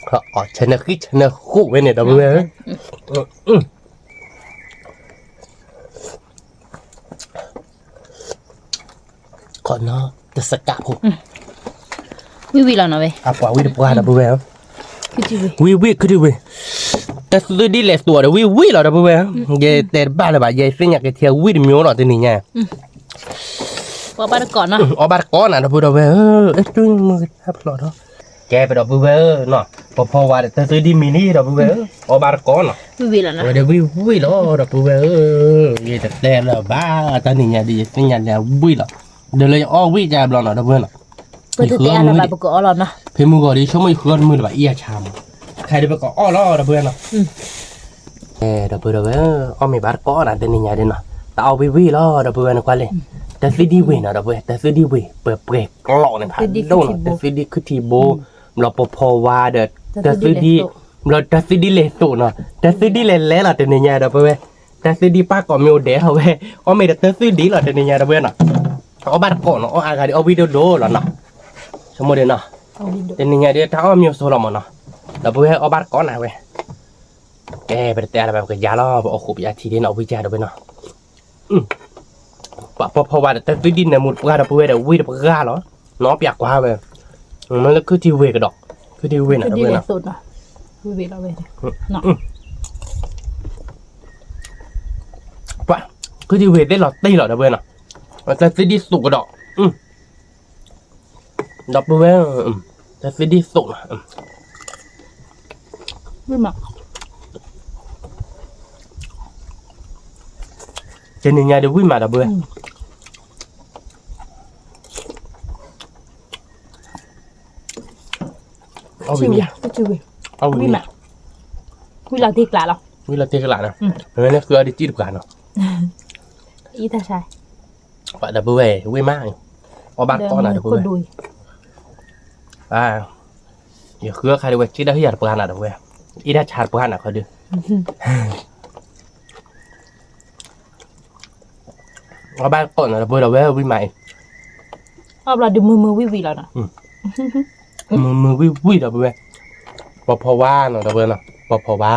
ဆၢနၢဃံ ဆၢနၢဃိးဝဲန့ၣ် ဒီပုၢ်ဝဲၢ်, ခိးနီတစကးဖိ, ဝံၣ်ဝံၣ်လီၤနီၤဝဲ, အပှၤဝံၣ်တပှၢ် ဒီပုၢ်ဝဲၢ်, ဝံၣ်ဝံၣ်ခုဒုဝံၣ်, တၢ်သုဒ်လဲၣ်သိးဒီးဝံၣ်ဝံၣ်လီၤ ဒီပုၢ်ဝဲၢ်, ယတဲတဘၣ်လၢၤဘၣ် ယသ့ၣ်ညါက့ၤထံဝံၣ်တမံၤလီၤ တနံၤညါ, အီၣ်ဘၣ်တကိးနီၤ ဒီပုၢ်ဒီဝဲၢ်, အဲၣ်တူၢ်မုၢ်ကထါဖျိးဒီး ကဲ ပဒီပုၢ်ဝဲၢ်ဧၢနီၤ, ပဖီဝါဒီးတၢ်သွံၣ်ဒံၣ်မံၤလံ ဒီပုၢ်ဝဲၢ်ဧၢ, အီၣ်ဘၣ်တကိးနီၤ, ဝဲဒၣ်ဝံၣ်ဝံၣ်လီၤ ဒီပုၢ်ဝဲၢ်ဧၢ, ယတတဲလၢၤဘၣ်, တၢ်နံၤညါဒ် ယသ့ၣ်ညါလၢဝံၣ်လီၤ, ဒီးလၢယအီၣ်ဝံၣ်ကဘျီနီၤ ဒီပုၢ်ဝဲၢ်နီၤ, ဖဲမုၢ်ဂီၤဒီး ဆိကမိၣ်ယဃၢတမုာ်လၢၤဘၣ် အံၣ်အဆါမး, ခဲဒုးပကအီၣ်လီၤ ဒီပုၢ်ဝဲၢ်နီၤ, ဒီပုၢ်ဝဲၢ် အီၣ်မ့ၤဘၣ်တကိးနီၤ တနံၤညါဒ်နီၤ, တၢ်အီၣ်ဝံၣ်ဝံၣ်လီၤ ဒီပုၢ်ဝဲၢ်နကွၢ်လံ, တၢ်သွံၣ်ဒံၣ်ဝ့ၤနီၤ ဒီပုၢ်ဝဲၢ်, တၢ်သွံၣ်ဒံၣ်ဝ့ၤ ပှဲၤပှဲၤကျိးန့ၣ်ဖးဒိၣ်နီၤ, တၢ်သွံၣ်ဒံၣ်ခုထံဘိ, ဘျီပဖီဝါဒီး တၢ်သွံၣ်ဒံၣ်, ဘျီတၢ်သွံၣ်ဒံၣ်လဲၤသိးနီၤ, တၢ်သွံၣ်ဒံၣ်လဲၤလဲၤလီၤ တနံၤညါ ဒီပုၢ်ဝဲၢ်, တၢ်သွံၣ်ဒံၣ်ပၢ်ကိးမံၤအိၣ်ဒဲးလီၤဝဲ, အီၣ်မ့ၤဒီးတၢ်သွံၣ်ဒံၣ်လီၤ တနံၤညါ ဒီပုၢ်ဝဲၢ်နီၤ, အီၣ်ဘၣ်တကိးနီၤ အီၣ်အါဂၤဒီးအီၣ်ဝံၣ်ဒိၣ်ဒိၣ်လီၤနီၤ, ဆိကမိၣ်ဒ်နီၤ, တနံၤညါဒ်တၢ်အီၣ်မ့ၤအစိလီၤမးနီၤ, ဒီပုၢ်ဝဲၢ်အီၣ်ဘၣ်တကိးနၤဝဲ, ကဲ ပတတဲအါလၢၤဘၣ် ပကယါလီၤ ပအီၣ်ဃိးပယါထံဒ်နီၤ ဝံၣ်ကါ ဒီပုၢ်ဝဲၢ်နီၤ, ပှၤပဖီဝါဒီးတၢ်သွံၣ်ဒံၣ်နၢမူတပှၢ် ဒီပုၢ်ဝဲၢ်ဒီးဝံၣ်တပှၢ်လီၤ, နီၢ်ပျးကွၢ်ဝဲ, မ့ၢ်လၢခုထံဝ့ၤကဒီး, ခုထံဝ့ၤနီၤ ဒီပုၢ်ဝဲၢ်နီၤ, ပှၤ ခုထံဝ့ၤသ့ၣ်လီၤတ့ၢ်လီၤ ဒီပုၢ်ဝဲၢ်နီၤ, တၢ်သွံၣ်ဒံၣ်သိးကဒီး, ဒီပုၢ်ဝဲၢ်, တၢ်သွံၣ်ဒံၣ်သိးနီၤ, တနံၤညါဒ်ဝံၣ်မး ဒီပုၢ်ဝဲၢ်, အီၣ်ဝံၣ်မး, ဝံၣ်လီၤတ့ၢ်ကျးလီၤ, ဝံၣ်လီၤတ့ၢ်ကျးနီၤ, မ့ၢ်လၢဃုအီၣ်ဒ်စံၣ်တပှၤနီၤ, ပှၤ ဒီပုၢ်ဝဲၢ် ဝံၣ်မး, အီၣ်ဘၣ်တကိးနၤ ဒီပုၢ်ဝဲၢ်, ယဃုအခါဒ်ဝဲ စံၣ်တၢ်ဟံၣ်ယၤတပှၢ်နၤ ဒီပုၢ်ဝဲၢ်, အ့ၣ်တၢ်ဆါတပှၢ်နၤခီဒုး အီၣ်ဘၣ်တကိးနီၤ ဒီပုၢ်ဝဲၢ် ဒီးဝဲဝံၣ်မးအံၤ, အီၣ်ဘျီဒုးမုာ်မုာ်ဝံၣ်ဝံၣ်လီၤနီၤ, မုာ်မုာ်ဝံၣ်ဝံၣ် ဒီပုၢ်ဝဲၢ်, ပဖီဝါနီၤ ဒီပုၢ်ဝဲၢ်နီၤ, ပဖီဝါ,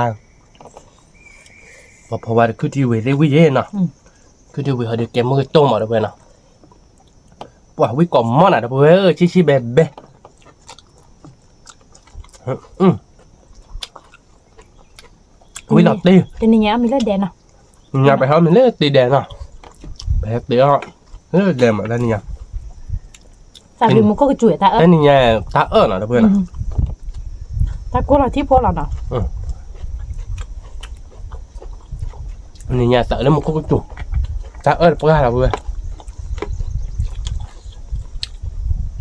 ပဖီဝါဒီးခုထံဝ့ၤသ့ၣ်ဝံၣ်ယဲနီၤ, ခုထံဝ့ၤဟီဒုးကဲမုၢ်ကတိၢ်မး ဒီပုၢ်ဝဲၢ်နီၤ, ပှၤဝံၣ်ကိးမီၢ်နၤ ဒီပုၢ်ဝဲၢ်ဧၢ, ဆံးဆံးဘဲဘဲ ဝံၣ်လီၤတ့ၢ်, တနံၤညါအီၣ်မ့ၤလၢဒဲးနီၤ, နံၤညါပဟဲအီၣ်မ့ၤလၢတ့ၢ်ဒဲးနီၤ, ပဟဲတ့ၢ်အီၣ်လၢဒဲးမး တနံၤညါ, တၢ်ဘျုးမူခိၣ်ကစူၤတၢ်အၢ, တနံၤညါ တၢ်အၢၣ်နီၤ ဒီပုၢ်ဝဲၢ်နီၤ, တၢ်ကိၢ်လီၤထံဖိလီၤနီၤ, နံၤညါသးလၢမူခိၣ်ကစူၤ, တၢ်အၢၣ်တပှၢ်လီၤ ဒီပုၢ်ဝဲၢ်,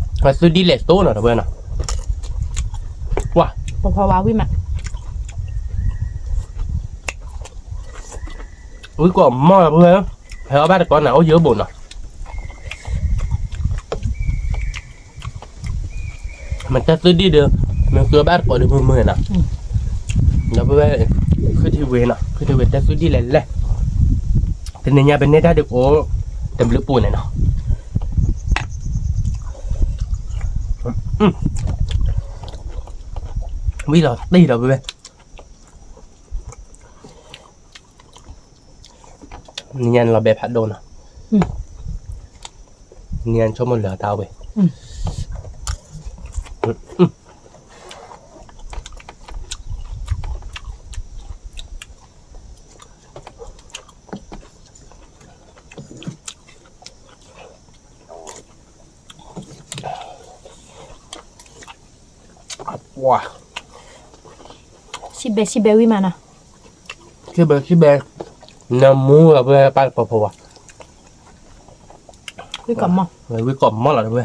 ပှၤသုဒ်လဲၣ်သိနီၤ ဒီပုၢ်ဝဲၢ်နီၤ, ပှၤ ပဖီဝါဝံၣ်မး ဝံၣ်ကိးမီၢ်လီၤ ဒီပုၢ်ဝဲၢ်, ဟဲအီၣ်ဘၣ်တကိးနၤ အိၣ်ယၢဘိးနီၤ, မ့ၢ်တၢ်သုဒံၣ်ဒီး, မ့ၢ်သုဘၣ်တကိးဒီးမုာ်မုာ်နီၤ, ဒီပုၢ်ဝဲၢ်, ခုထံဝ့ၤနီၤ ခုထံဝ့ၤတၢ်သုဒံၣ်လဲၤလဲၤ, တနံၤညါပန့ၢ်တၢ်ဒုးကိး, တဘျုးပူၤန့ၣ်နီၤ, ဝံၣ်လီၤတ့ၢ် ဒီပုၢ်ဝဲၢ် နံၤညါန့ၣ်လီၤဘဲဖးဒိၣ်နီၤ, နံၤညါဆိကမိၣ်လၢတၢ်အိၣ်ဝဲ, ပှၤ, စံးဘဲစံးဘဲဝံၣ်မးနီၤ, စံးဘဲစံးဘဲ, နၢမူလီၤ ဒီပုၢ်ဝဲၢ် ပၢ်ပဖီဝါ, ဝံၣ်ကိးမီၢ်, ဝံၣ်ကိးမီၢ်လီၤ ဒီပုၢ်ဝဲၢ်,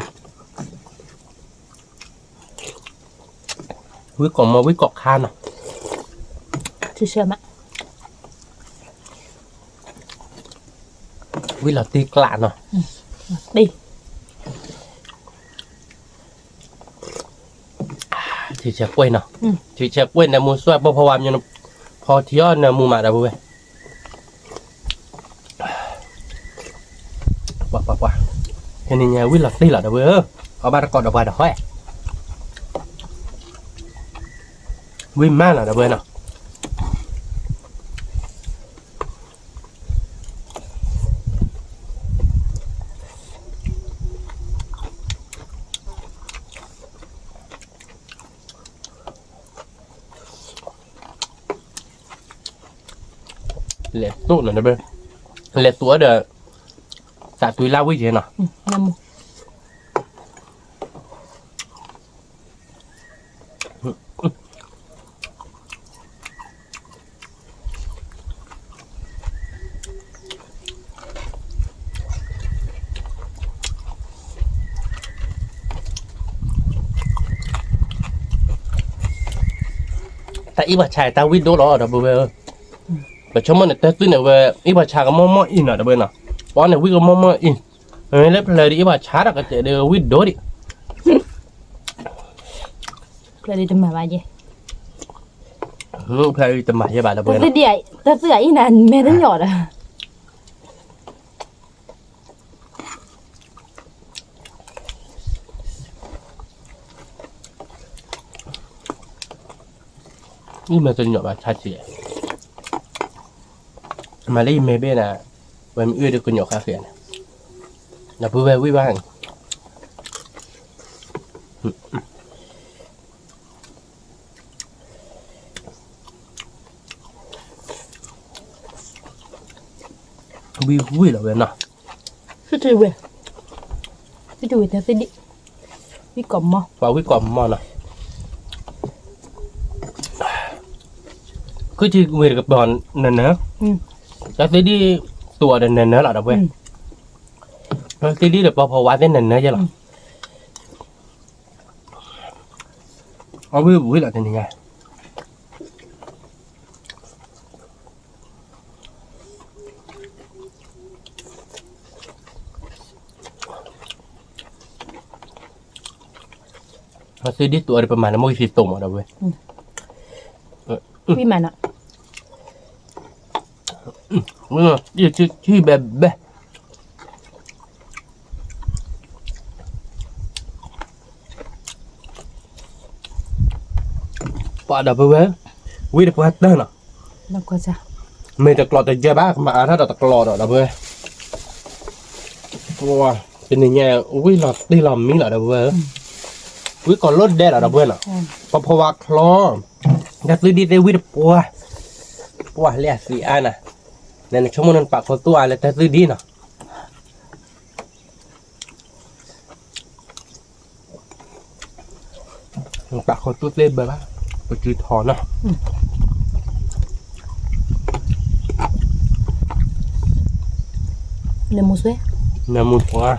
ဝံၣ်ကိးမီၢ် ဝံၣ်ကိးခါနီၤ, ဝံၣ်လီၤတ့ၢ်ကျးနီၤ, ထံဆဲးကွဲးနီၤ, ထံဆဲးကွဲး နၢမူစွဲ ပဖီဝါမ့ၢ်, ဖီထံအီၣ်နၢမူမး ဒီပုၢ်ဝဲၢ်, ပှၤပှၤပှၤ, တနံၤညါဝံၣ်လီၤတ့ၢ်လီၤ ဒီပုၢ်ဝဲၢ်ဧၢ, အီၣ်ဘၣ်တကိးဒီးပှၤဒီးဟဲ, ဝံၣ်မးနီၤ ဒီပုၢ်ဝဲၢ်နီၤ. လဲၤသိးနီၤ လဲၤသိးဒီး သးသွံလၢဝံၣ်က့ၤနီၤ. နၢမူ နၢမူ အ့ၣ်ပှၤဆါတၢ်ဝံၣ်ဒိၣ်လီၤ ဒီပုၢ်ဝဲၢ်ဧၢ, ပဆိကမိၣ်န့ၣ် တၢ်သွံၣ်န့ၣ်ဝဲ အ့ၣ်ပှၤဆါကမီၢ်မီၢ်အံၤနီၤ ဒီပုၢ်ဝဲၢ်နီၤ, ပီန့ၣ်ဝံၣ်ကမီၢ်မီၢ်အံၤ, မ့ၢ်လၢဖျၢၣ်ဒ်အ့ၣ်ပှၤဆါဒီးကတဲာ်ဒီးဝံၣ်ဒိၣ်ဒံး, ဖျၢၣ်ဒ်တမၤဘၣ်ယဲ, ဖျၢၣ်ဒ်တမၤယဲဘၣ် ဒီပုၢ်ဝဲၢ်နီၤ, တၢ်သွံၣ်အံၤနၤမဲာ်တညီဒီး အံၤမဲာ်တညီဘၣ်ဆါဆံး, မၤလၢယမဲာ်ဘ့ၣ်နၤ, ဝဲမ့ၢ်အုၣ်ဒီးကညီဃါဃဲန့ၣ်, ဒီပုၢ်ဝဲၢ်ဝံၣ်ဘၣ်, ဝံၣ်ဝံၣ်လီၤဝဲနီၤ, ဝံၣ်ဝံၣ်တၢ်သ့ၣ်ဒံၣ်, ဝံၣ်ကိးမီၢ်, ပှၤဝံၣ်ကိးမီၢ်နီၤ, ခုထံဝံၤတကပၤနၢၤနၢၤ, တၢ်သ့ၣ်ဒံၣ်သူအီၤဒီးနၢၤနၢၤလီၤ ဒီပုၢ်ဝဲၢ်, တၢ်သ့ၣ်ဒံၣ်ဒီးပှၤဖီဝါသ့ၣ်နၢၤနၢၤယဲလီၤ, အဝံၣ်ဝံၣ်လီၤတနံၤညါ သုဒ်သိးအီၤဒီးပမၤန့ၣ် မိၢ်ကသံသိးမးဒီးဝဲ, ဝံၣ်မးနီၤ, ထံဘဲဘဲ ပှၤဒီပုၢ်ဝဲၢ်, ဝံၣ်တပှၢ်တၢၢ်နီၤ, မ့ၢ်တကျိးတယၢၢ်ဘၣ် ကမၤအါထီၣ်ဒီးတကျိးဒီး ဒီပုၢ်ဝဲၢ်, တနံၤညါ ဝံၣ်လီၤတံၢ်လီၤမံလီၤ ဒီပုၢ်ဝဲၢ်, ဝံၣ်ကိးလိာ်ဒဲးလီၤ ဒီပုၢ်ဝဲၢ်နီၤ, ပှၤဖီဝါချီ, တၢ်သွံၣ်ဒံၣ်သ့ၣ်ဝံၣ်တပှၢ်, ပှၢ်လၢအသံးအါနၤ, နဆိကမိၣ်နပာ်ခူသူၣ်အါလၢတၢ်သွံၣ်ဒံၣ်နီၤ ပာ်ခူသူၣ်သ့ဘၢဘၣ်, ပစုထီနီၤ, နမူဆွဲ, နမူဆွဲ,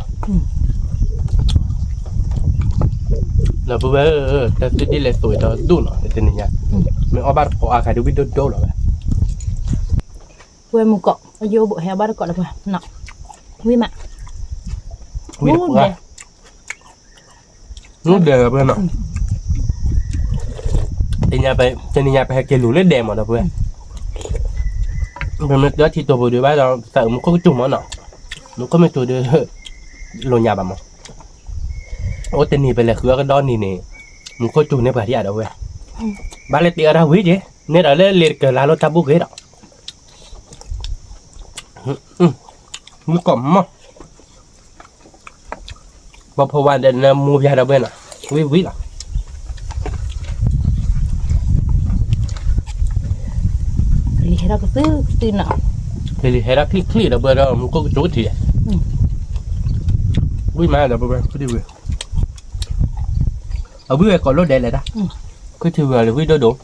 ဒီပုၢ်ဝဲၢ်, တၢ်သွံၣ်ဒံၣ်လဲၤသိးဒီးဒိၣ်နီၤ တနံၤညါ, မ့ၢ်အီၣ်ဘၣ်တကိးအါခါဒ်ဝံၣ်ဒိၣ်ဒိၣ်လီၤဝဲ, ဝဲမူကိး အယိဘိးဟဲအီၣ်ဘၣ်တကိးလၢပှၤ, ဝံၣ်မး, ဝံၣ်တပှၢ် မူဒဲးလီၤပှဲၤနီၤ, တနံၤညါပဟဲက့ၤလူၤလၢဒဲးမးဒီပုၢ်ဝဲၢ်, ပမ့ၢ်တဲထံတိာ်ပူၤဒံးဘၣ်ဒီး သးအုးမူခိၣ်ကစူၢ်မးနီၤ, မူခိၣ်မ့ၢ်စူၢ်ဒီး လိာ်ညါဘၣ်မး, အိၣ်တနံၤပလဲၤဃုအီၣ်ကဒီနံၤန့ၣ်, မူခိၣ်စူၢ်န့ၢ်ပှၤဒံးဧါဒီပုၢ်ဝဲၢ်, ဘၣ်လၢတ့အီၣ်တၢ်ဝံၤက့ၤ, န့ၣ်ဒီးလၢလ့ၤတကလါလိာ်တၢ်ဘူၣ်က့ၤဒီး မူကိးမီၢ်, ပှၤဖီဝါဒီးနမူပျါဒီပုၢ်ဝဲၢ်နီၤ, ဝံၣ်ဝံၣ်လီၤ, လံၤဟဲထီၣ်ကသုသုနီၤ, လံၤဟဲထီၣ်ချံၣ်ချံၣ်ဒီပုၢ်ဝဲၢ်ဒီး မူခိၣ်ကစူၢ်ထံး, ဝံၣ်မးဒီပုၢ်ဝဲၢ်, အဝံၣ်ဝဲကိးလိာ်ဒဲးလဲၤတၢ်, ခုထံဝံၤအီၤလၢဝံၣ်ဒိၣ်ဒိၣ်,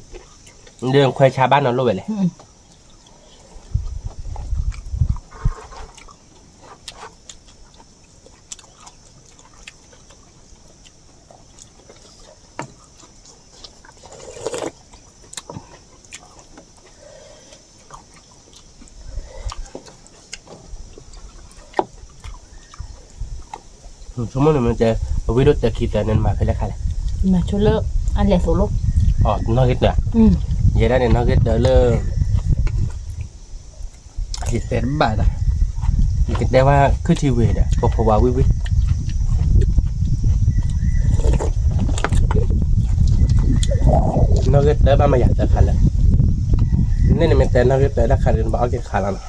ဒီးခွဲးဆါဘၣ်နီၤလိၣ်ဝဲလဲၣ် ဆိကမိၣ်န့ၣ်မ့ၢ်တဲ, အဝံၣ်ဒိၣ်တၢ်ခံသၢန့ၣ် နမၤဖဲလဲၣ်ခါလဲၣ်, မၤဆိလၢ, အလဲၤသိးလိာ်, နီၣ်ဂ့ၤတၢၢ်, ယဲဒၣ်န့ၣ်နီၣ်ဂ့ၤတၢၢ်လၢ ယတဲတဘၣ်ဒၣ်, ယကတဲဝဲခုၣ်ထံဝံၤဒီး ပှၤဖီဝါဝံၣ်ဝံၣ်, နီၣ်ဂ့ၤတၢၢ်ဘၣ်မၤယၤတၢ်ခါလၢာ်, န့ၣ်နမ့ၢ်တဲနီၣ်ဂ့ၤတၢၢ်တၢ်ခါဒီး နဘၣ်အီၣ်က့ၤတခါလီၤ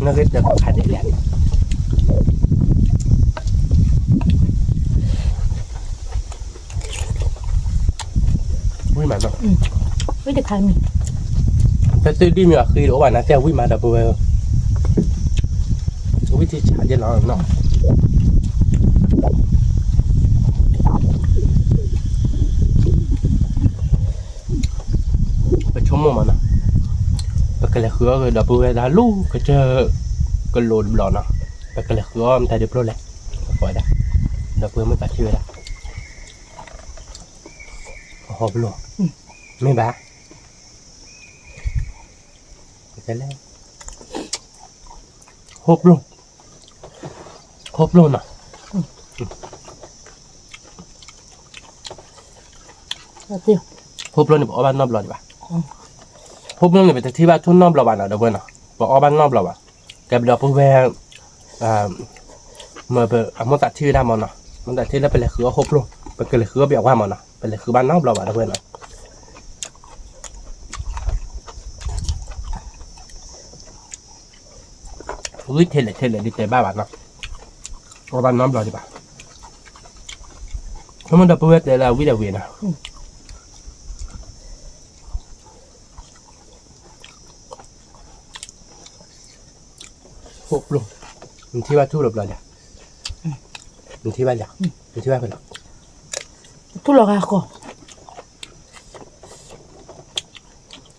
နီၤ နီၣ်ဂ့ၤတၢၢ်ခါဒဲးလဲၣ်န့ၣ်, ဝံၣ်မးနီၤ, ဝံၣ်တခါမံၤ, တၢ်သွံၣ်ဒံၣ်မ့ၢ်အဃံဒီးအိၣ်ဘၣ်နၤသ့ၣ်ဝံၣ်မးဒီပုၢ်ဝဲၢ်, ဝံၣ်ထံဆးဒဲးလီၤနီၤ ပဆိကမိၣ်မးနီၤ, ပကလဲၤဃုအီၣ်ကဒီပုၢ်ဝဲၢ်တၢ်လူၤကစၢၢ်ကလိၤတဘျီနီၤ, ပကလဲၤဃုအီၣ်မတၤဒုးဖျိလဲၣ်, ပကိးဝဲဒၣ်, ဒီပုၢ်ဝဲၢ်မ့ၢ်သးထံၣ်ဝဲဒၣ်, ဟီၣ်ပျိၢ်, မ့ၢ်ဘၣ်, ဟီၣ်ပျိၢ်, ဟီၣ်ပျိၢ်နီၤ, ဟီၣ်ပျိၢ်န့ၣ် ပအီၣ်ဘၣ်နီတဘျီဒံးဘၣ်, ဟီၣ်ပျိၢ်န့ၣ် ပတထံၣ်ဘၣ်ထူၣ်နီတဘျီဘၣ်နီၤ ဒီပုၢ်ဝဲၢ်နီၤ, ပအီၣ်ဘၣ်နီတဘျီဘၣ်, ကဲဘျီပုၢ်ဝဲၢ် မ့ၢ်အမိၢ်သးထံၣ်ဝဲဒၣ်မးနီၤ, မိၢ်သးထံၣ်လၢပလဲၤဃုအီၣ်ဟီၣ်ပျိၢ် ပကလဲၤဃုအီၣ်ဘၣ်အဝဲမးနီၤ, ပလဲၤဃုဘၣ်နီတဘျီဘၣ် ဒီပုၢ်ဝဲၢ်နီၤ, ဂံၢ်ထဲလဲၣ်ထဲလဲၣ်ဒ်တဲဘၣ်ဘၣ်နီၤ, အီၣ်ဘၣ်နီတဘျီဒံးဘၣ်, ဆိကမိၣ်ဒီပုၢ်ဝဲၢ်တဲလၢအဝံၣ်ဒီးဝံၣ်နီၤ ဟီၣ်ပျိၢ်, နထံၣ်ဘၣ်ထူၣ်လီၤဘျီဒီး, နထံၣ်ဘၣ်ယၤ, နထံၣ်ဘၣ်ဖဲလဲၣ်, ထူၣ်လီၤဂၤဃီ,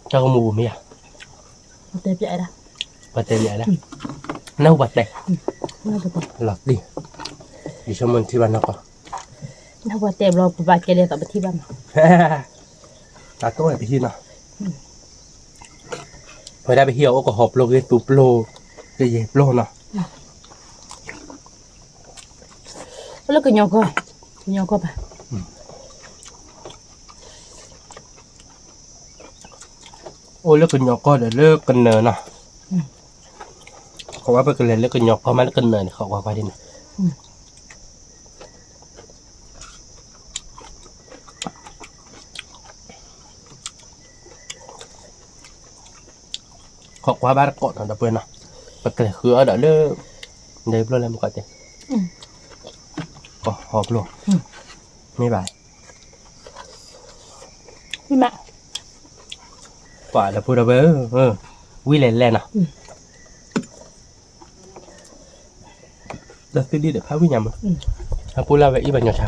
တၢ်ကမူပူၤမ့ၢ်ဧါ, ပှၤတဲပျဲဒၣ်, ပှၤတဲပျဲဒၣ်, နၢ်ဟူပှၤတဲ, လီၤတံၢ်, ယဆိကမိၣ်နထံၣ်ဘၣ်နီၢ်ကီၢ်, နၢ်ဟူပှၤတဲဘျီ ပဘၣ်ကဲဒ်သိးပထံၣ်ဘၣ်မး, တၢ်တိၢ်ဝဲပဟံၣ်နီၤ ပဝဲဒၣ်ပဟံၣ်အအိၣ်ကဟီၣ်ပျိၢ်ဂ့ၤသူပျိၢ်, ကယဲၢ်ပျိၢ်နီၤ, အိၣ်လၢကညီကီၢ်, ကညီကီၢ်ဘၣ်, အိၣ်လၢကညီကီၢ်ဒီးလၢကနၢၤနီၤ, ခီဝဲပကလဲၤလၢကညီကီၢ်မးလၢကနၢၤန့ၣ် ခီကွၢ်ကွၢ်ဒ်န့ၣ် ခီကွၢ်ဘၣ်တကိးနီၤ ဒီပုၢ်ဝဲၢ်နီၤ, ပကလဲၤဃုအီၣ်ဒီးလၢ, ဒီးပျိၢ်လဲၣ်မ့ၢ်ကီးတဲ, ကဟီၣ်ပျိၢ်, မ့ၢ်ဘၣ်, ပှၤဒီပုၢ်ဒီပုၢ်, ဝံၣ်လဲၤလဲၣ်နီၤ ဒီးသုဒံၣ်ဒီးဖးဝံၣ်ညါမး, ဟဲပူလၢဝဲအံၣ်ဘၣ်ညီဆါ,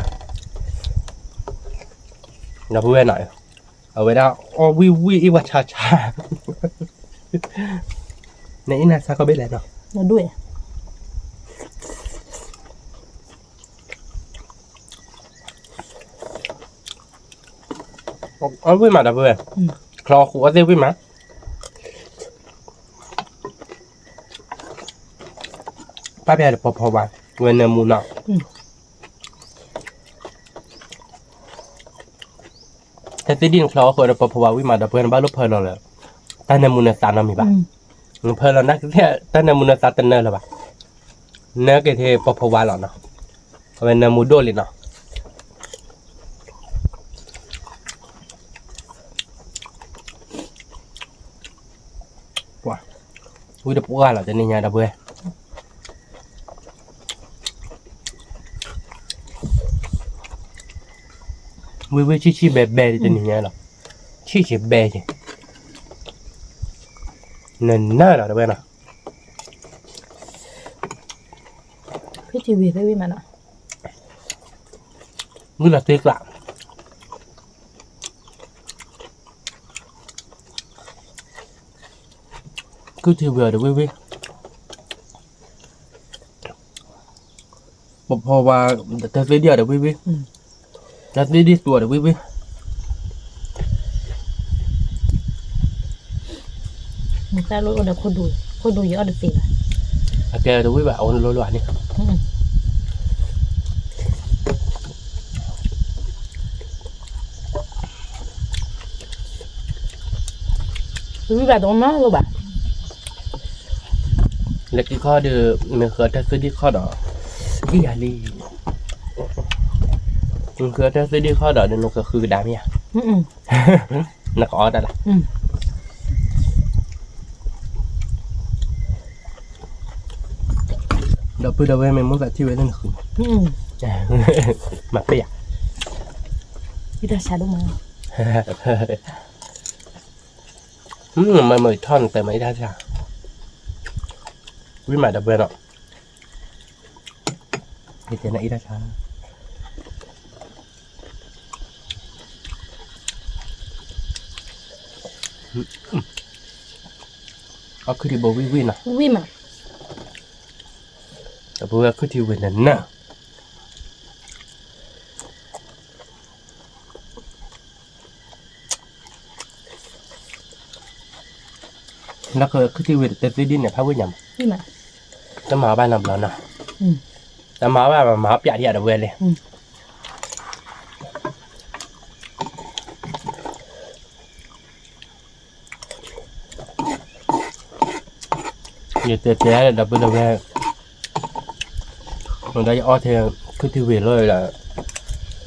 ဒီပုၢ်ဝဲၢ်နီၤ, အဝဲဒၣ်အီၣ်ဝံၣ်ဝံၣ်အံၣ်ဝဲဆါဆါ, နအံၣ်နဆါကီၢ်ဘ့ၣ်လဲၣ်နီၤ, အီၣ်ဝံၣ်မးဒီပုၢ်ဝဲၢ်, ချီဃိးအီၣ်သ့ၣ်ဝံၣ်မး ပၢ်ဖဲဒီးပီၤဖီဝါ, ဝဲနၢမူနီၤ, တၢ်သ့ၣ်ဒံၣ်နချီအီၣ်ဃိးဒီးပီၤဖီဝါဝံၣ်မးဒီပုၢ်ဝဲၢ် နဘၣ်လိၣ်ဖၢလီၤလၢ, တၢ်နၢမူနသးနီတမံၤဘၣ်, နဖၢလီၤနတၢ်နၢမူနသးတနၢလၢၤဘၣ်, နၢက့ၤထဲပီၤဖီဝါလီၤနီၤ, အဝဲနၢမူဒိၣ်လံနီၤ ဝံၣ်တပှၢ်လီၤတနံၤညါဒီပုၢ်ဝဲၢ်, ဝံၣ်ဝံၣ်ဆံၣ်ဆံၣ်ဘဲဘဲတနံၤညါလီၤ, ဆံၣ်ဆံၣ်ဘဲက့ၤ, နနၢလီၤတဝဲနီၤ, ဖံထံဝံၤသ့ၣ်ဝံၣ်မးနီၤ, ဝံၣ်လီၤသ့ကျး ကုၢ်ထံဝံၤအီၤဒီးဝံၣ်ဝံၣ်, ပဖီဝါ, တၢ်သ့ၣ်ဒံၣ်အီၤဒီးဝံၣ်ဝံၣ်, တၢ်သ့ၣ်ဒံၣ်သူအီၤဒီးဝံၣ်ဝံၣ်, မုၢ်သၣ်လိၣ်အိၣ်ဒီးခိၣ်ဒူ, ခိၣ်ဒူယအီၣ်တသ့ဘၣ်, အကဲဒီးဝံၣ်ဘၣ် အအိၣ်လိၤလိၤဧါန့ၣ် ဝံၣ်ဘၣ်တအိၣ်မးလိၣ်ဘၣ်, လၢခံခီဒီး, မ့ၢ်ဃုအတၢ်သ့ၣ်ဒံၣ်ခီဒီး, ဒံၣ်ယၤလံ, မ့ၢ်ဃုအတၢ်သ့ၣ်ဒံၣ်ခီဒီး နကဃုကဒါမ့ၢ်ဧါ, နကအီၣ်တၢ်လၢ ဒီပုၢ်ဒီဝဲၢ်မ့ၢ်မိၣ်သးထံၣ်ဝဲလၢနဃု, မၤပ့ၢ်ယၤ, မ့ၢ်မ့ၢ်ထီၣ်နတဲမၤအံၤတၢ်ဆါ, ဝံၣ်မးဒီပုၢ်ဝဲၢ်နီၤ, ယတဲနၤအံၤတၢ်ဆါ အခုထံဘိဝံၣ်ဝံၣ်နီၤ, ဝံၣ်မး, အပဝဲအခုထံဝံၣ်နနၢ်, လၢခုၣ်ထံဝ့ၤတသ့ဒ်န့ၣ် ဖးဝ့ၢ်ညါမး, တမၤအီၣ်ဘၣ်နီတဘျီနီၤ, တမၤအီၣ်ဘၣ်မၤအီၣ်ပၠးဒံးအတဝဲလဲၣ်. ယတဲတဲဒီပုၢ်ဒီဝဲၢ်, ဝဲဒၣ်ယအီၣ်ထဲခုၣ်ထံဝ့ၤလီၤ,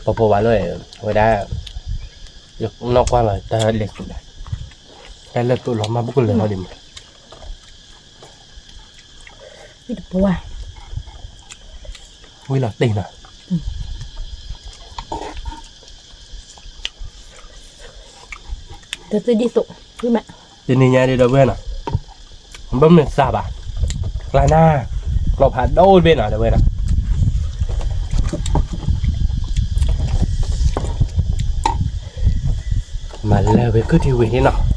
ပီၤဖီဝါလီၤ, ဝဲဒၣ် ယနီၢ်ကွၢ်လီၤ တၢ်လဲၤသူး, တၢ်လဲၤသူးလီၤမၤဘူၣ်ကလၢၤလီၤဒံးမး, ဝံၤလီၤတ့ၢ်နီၤ, တသ့ဒ်သိး, တနံၤညါဒ်ဒီပုၢ်ဝဲၢ်နီၤ, ဘၣ်မ့ၢ်စၢ်ဘၣ်, ကျါနၢ်, ကျီဖးဒိၣ်တဘ့ၣ်နီၤဒီပုၢ်ဝဲၢ်နီၤ, မၤလၢဝဲခုၣ်ထံဝ့ၤန့ၣ်နီၤ,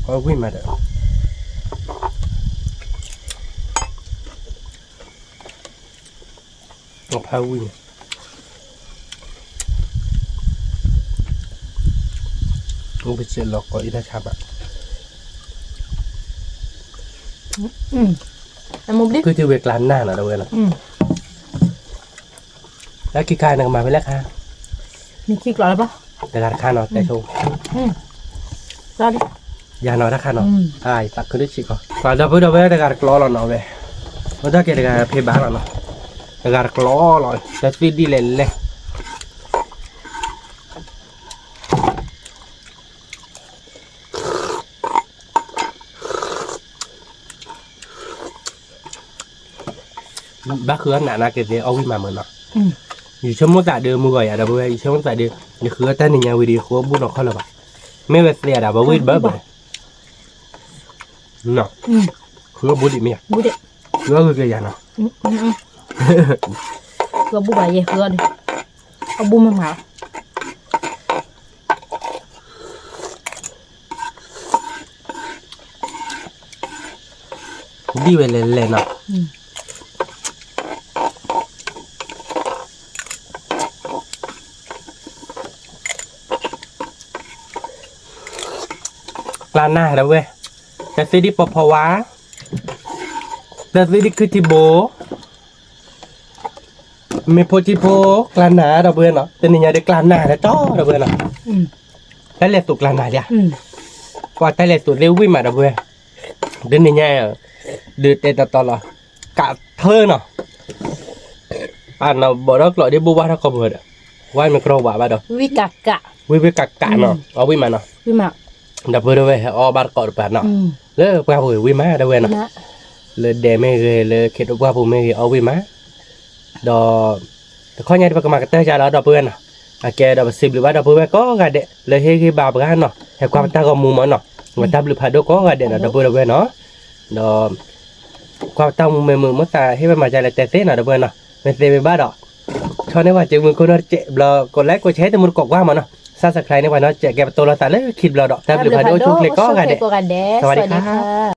အီၣ်ဝံၣ်မးဒီး ဖးဝံၣ်န့ၣ်, အိၣ်ပစဲးလီၤကီးအံၤတၢ်ဆါဘၣ်, ခုၣ်ထံဝ့ၤကျါနၢ်နီၤဒီပုၢ်ဝဲၢ်နီၤ, လၢခံခါနကမၤဖဲလဲၣ်ခါ, တဂၤတခါနီၤ တဲဆိ, ယၤနီၤတၢ်ခါနီၤ, ယသးခုလၢဆံးကီး, ဒီပုၢ်ဒီဝဲၢ်တဂၤတကျီလီၤနီၤဝဲ, ဝဲဒၣ်ကဲတဂၤဖဲဘၣ်လီၤနီၤ, တဂၤတကျီလီၤ တသ့ဒ်လဲၣ်လဲၣ် ဘၣ်ဃုအီၣ်နးနးကဲသ့အီၣ်ဝံၣ်မးမၢ်နီၤ, ယဆိကမိၣ်သးဒုးမုၢ်ဂီၤယၤဒီပုၢ်ဝဲၢ် ယဆိကမိၣ်သးဒုး, ယဃုအီၣ်တၢ်နံၤညါဝံၤဒီး ယဃုအီၣ်ဘူၣ်နီၤခီလၢၤဘၣ်, မ့ၢ်ဝဲသ့အဒၣ် ပဝံၣ်တဘၣ်ဘၣ်, ဃုအီၣ်ဘူၣ်ဒံးမ့ၢ်ဧါ, ဃုအီၣ်ဂုာ်က့ၤယၤနီၤ, ဃုအီၣ်ဘူၣ်ဘၣ်ယဲဃုအီၣ်ဒံး, အီၣ်ဘူၣ်မ့ၢ်မး ဒ်ဝဲလဲၤလဲၤနီၤ, ကျါနၢ်ဒီပုၢ်ဝဲၢ်, တသ့ဒ်ပီၤဖီဝါ, တသ့ဒ်ခုၣ်ထံဘိ, မ့ၢ်ဖိထံဖိ, ကျါနၢ်ဒီပုၢ်ဝဲၢ်နီၤ, တနံၤညါဒုးကျါနၢ်လၢတီဒီပုၢ်ဝဲၢ်နီၤ, တၢ်လဲၤသူးကျါနၢ်လံ, ပှၤတၢ်လဲၤသူးသ့ဝံၣ်မးဒီပုၢ်ဝဲၢ်, တနံၤညါ, ဒုးတဲတီတီလီၤ, ကးထၢနီၤ, အနီၢ်ဘီးထီၣ်ကျိးဒ်ဘိၣ်ဘၣ်ထီၣ်ခီပူၤဒီး, ဝဲမ့ၢ်ကြီဝးဘၣ်ဒီး, ဝံၣ်ဝံၣ်ကးကးနီၤ, အီၣ်ဝံၣ်မးနီၤ, ဒီပုၢ်ဒီဝဲၢ်ဟဲအီၣ်ဘၣ်တကိးတပၤနီၤ, လၢပှၢ်ပူၤဝံၣ်မးဒီပုၢ်ဝဲၢ်နီၤ, လၢဒဲမ့ၢ်ဂ့ၤ လၢခ့ဒိၣ်ပှၢ်ပူၤမ့ၢ်ဂ့ၤ အီၣ်ဝံၣ်မး, ဒီး တခီညါဒ်ပကမၤကတၢၢ်ကဒီးဒီပုၢ်ဝဲၢ်နီၤ, အကဲဒီးပစံးဘျုးဘၣ်ဒီပုၢ်ဝဲၢ်ကိးဂၤဒဲး လၢဟ့ၣ်ဂံၢ်ဘါပှၤနီၤ, ဟဲကွၢ်ပတၢ်ဂီၤမူမးနီၤ, ပတၢ်ဘျုးဖးဒိၣ်ကိးဂၤဒဲးနီၤ ဒီပုၢ်ဝဲၢ်နီၤ, ဒီး ကွၢ်ပတၢ်မူမ့ၢ်မုာ်မ့ၢ်သးဟ့ၣ်ဝဲမၤဒ်လဲၣ်တဲသ့နီၤဒီပုၢ်ဝဲၢ်နီၤ, မ့ၢ်သ့မ့ၢ်ဘၣ်ဒီး, ဆီန့ၢ်ပှၤကၢမုၢ်ခိၣ်နီတစဲးဘျီ ကိးlikeကိးshareတမူတကိးကွၢ်မးနီၤ, subscribeန့ၢ်ပှၤနီတစဲး ကဲပတိလိာ်သးလၢခံတဘျီဒီး တၢ်ဘျုးဖးဒိၣ်အိၣ်ဆူၣ်ချ့ကိးဂၤဒဲး, စဝၤဒံခါ စဝၤဒံခါ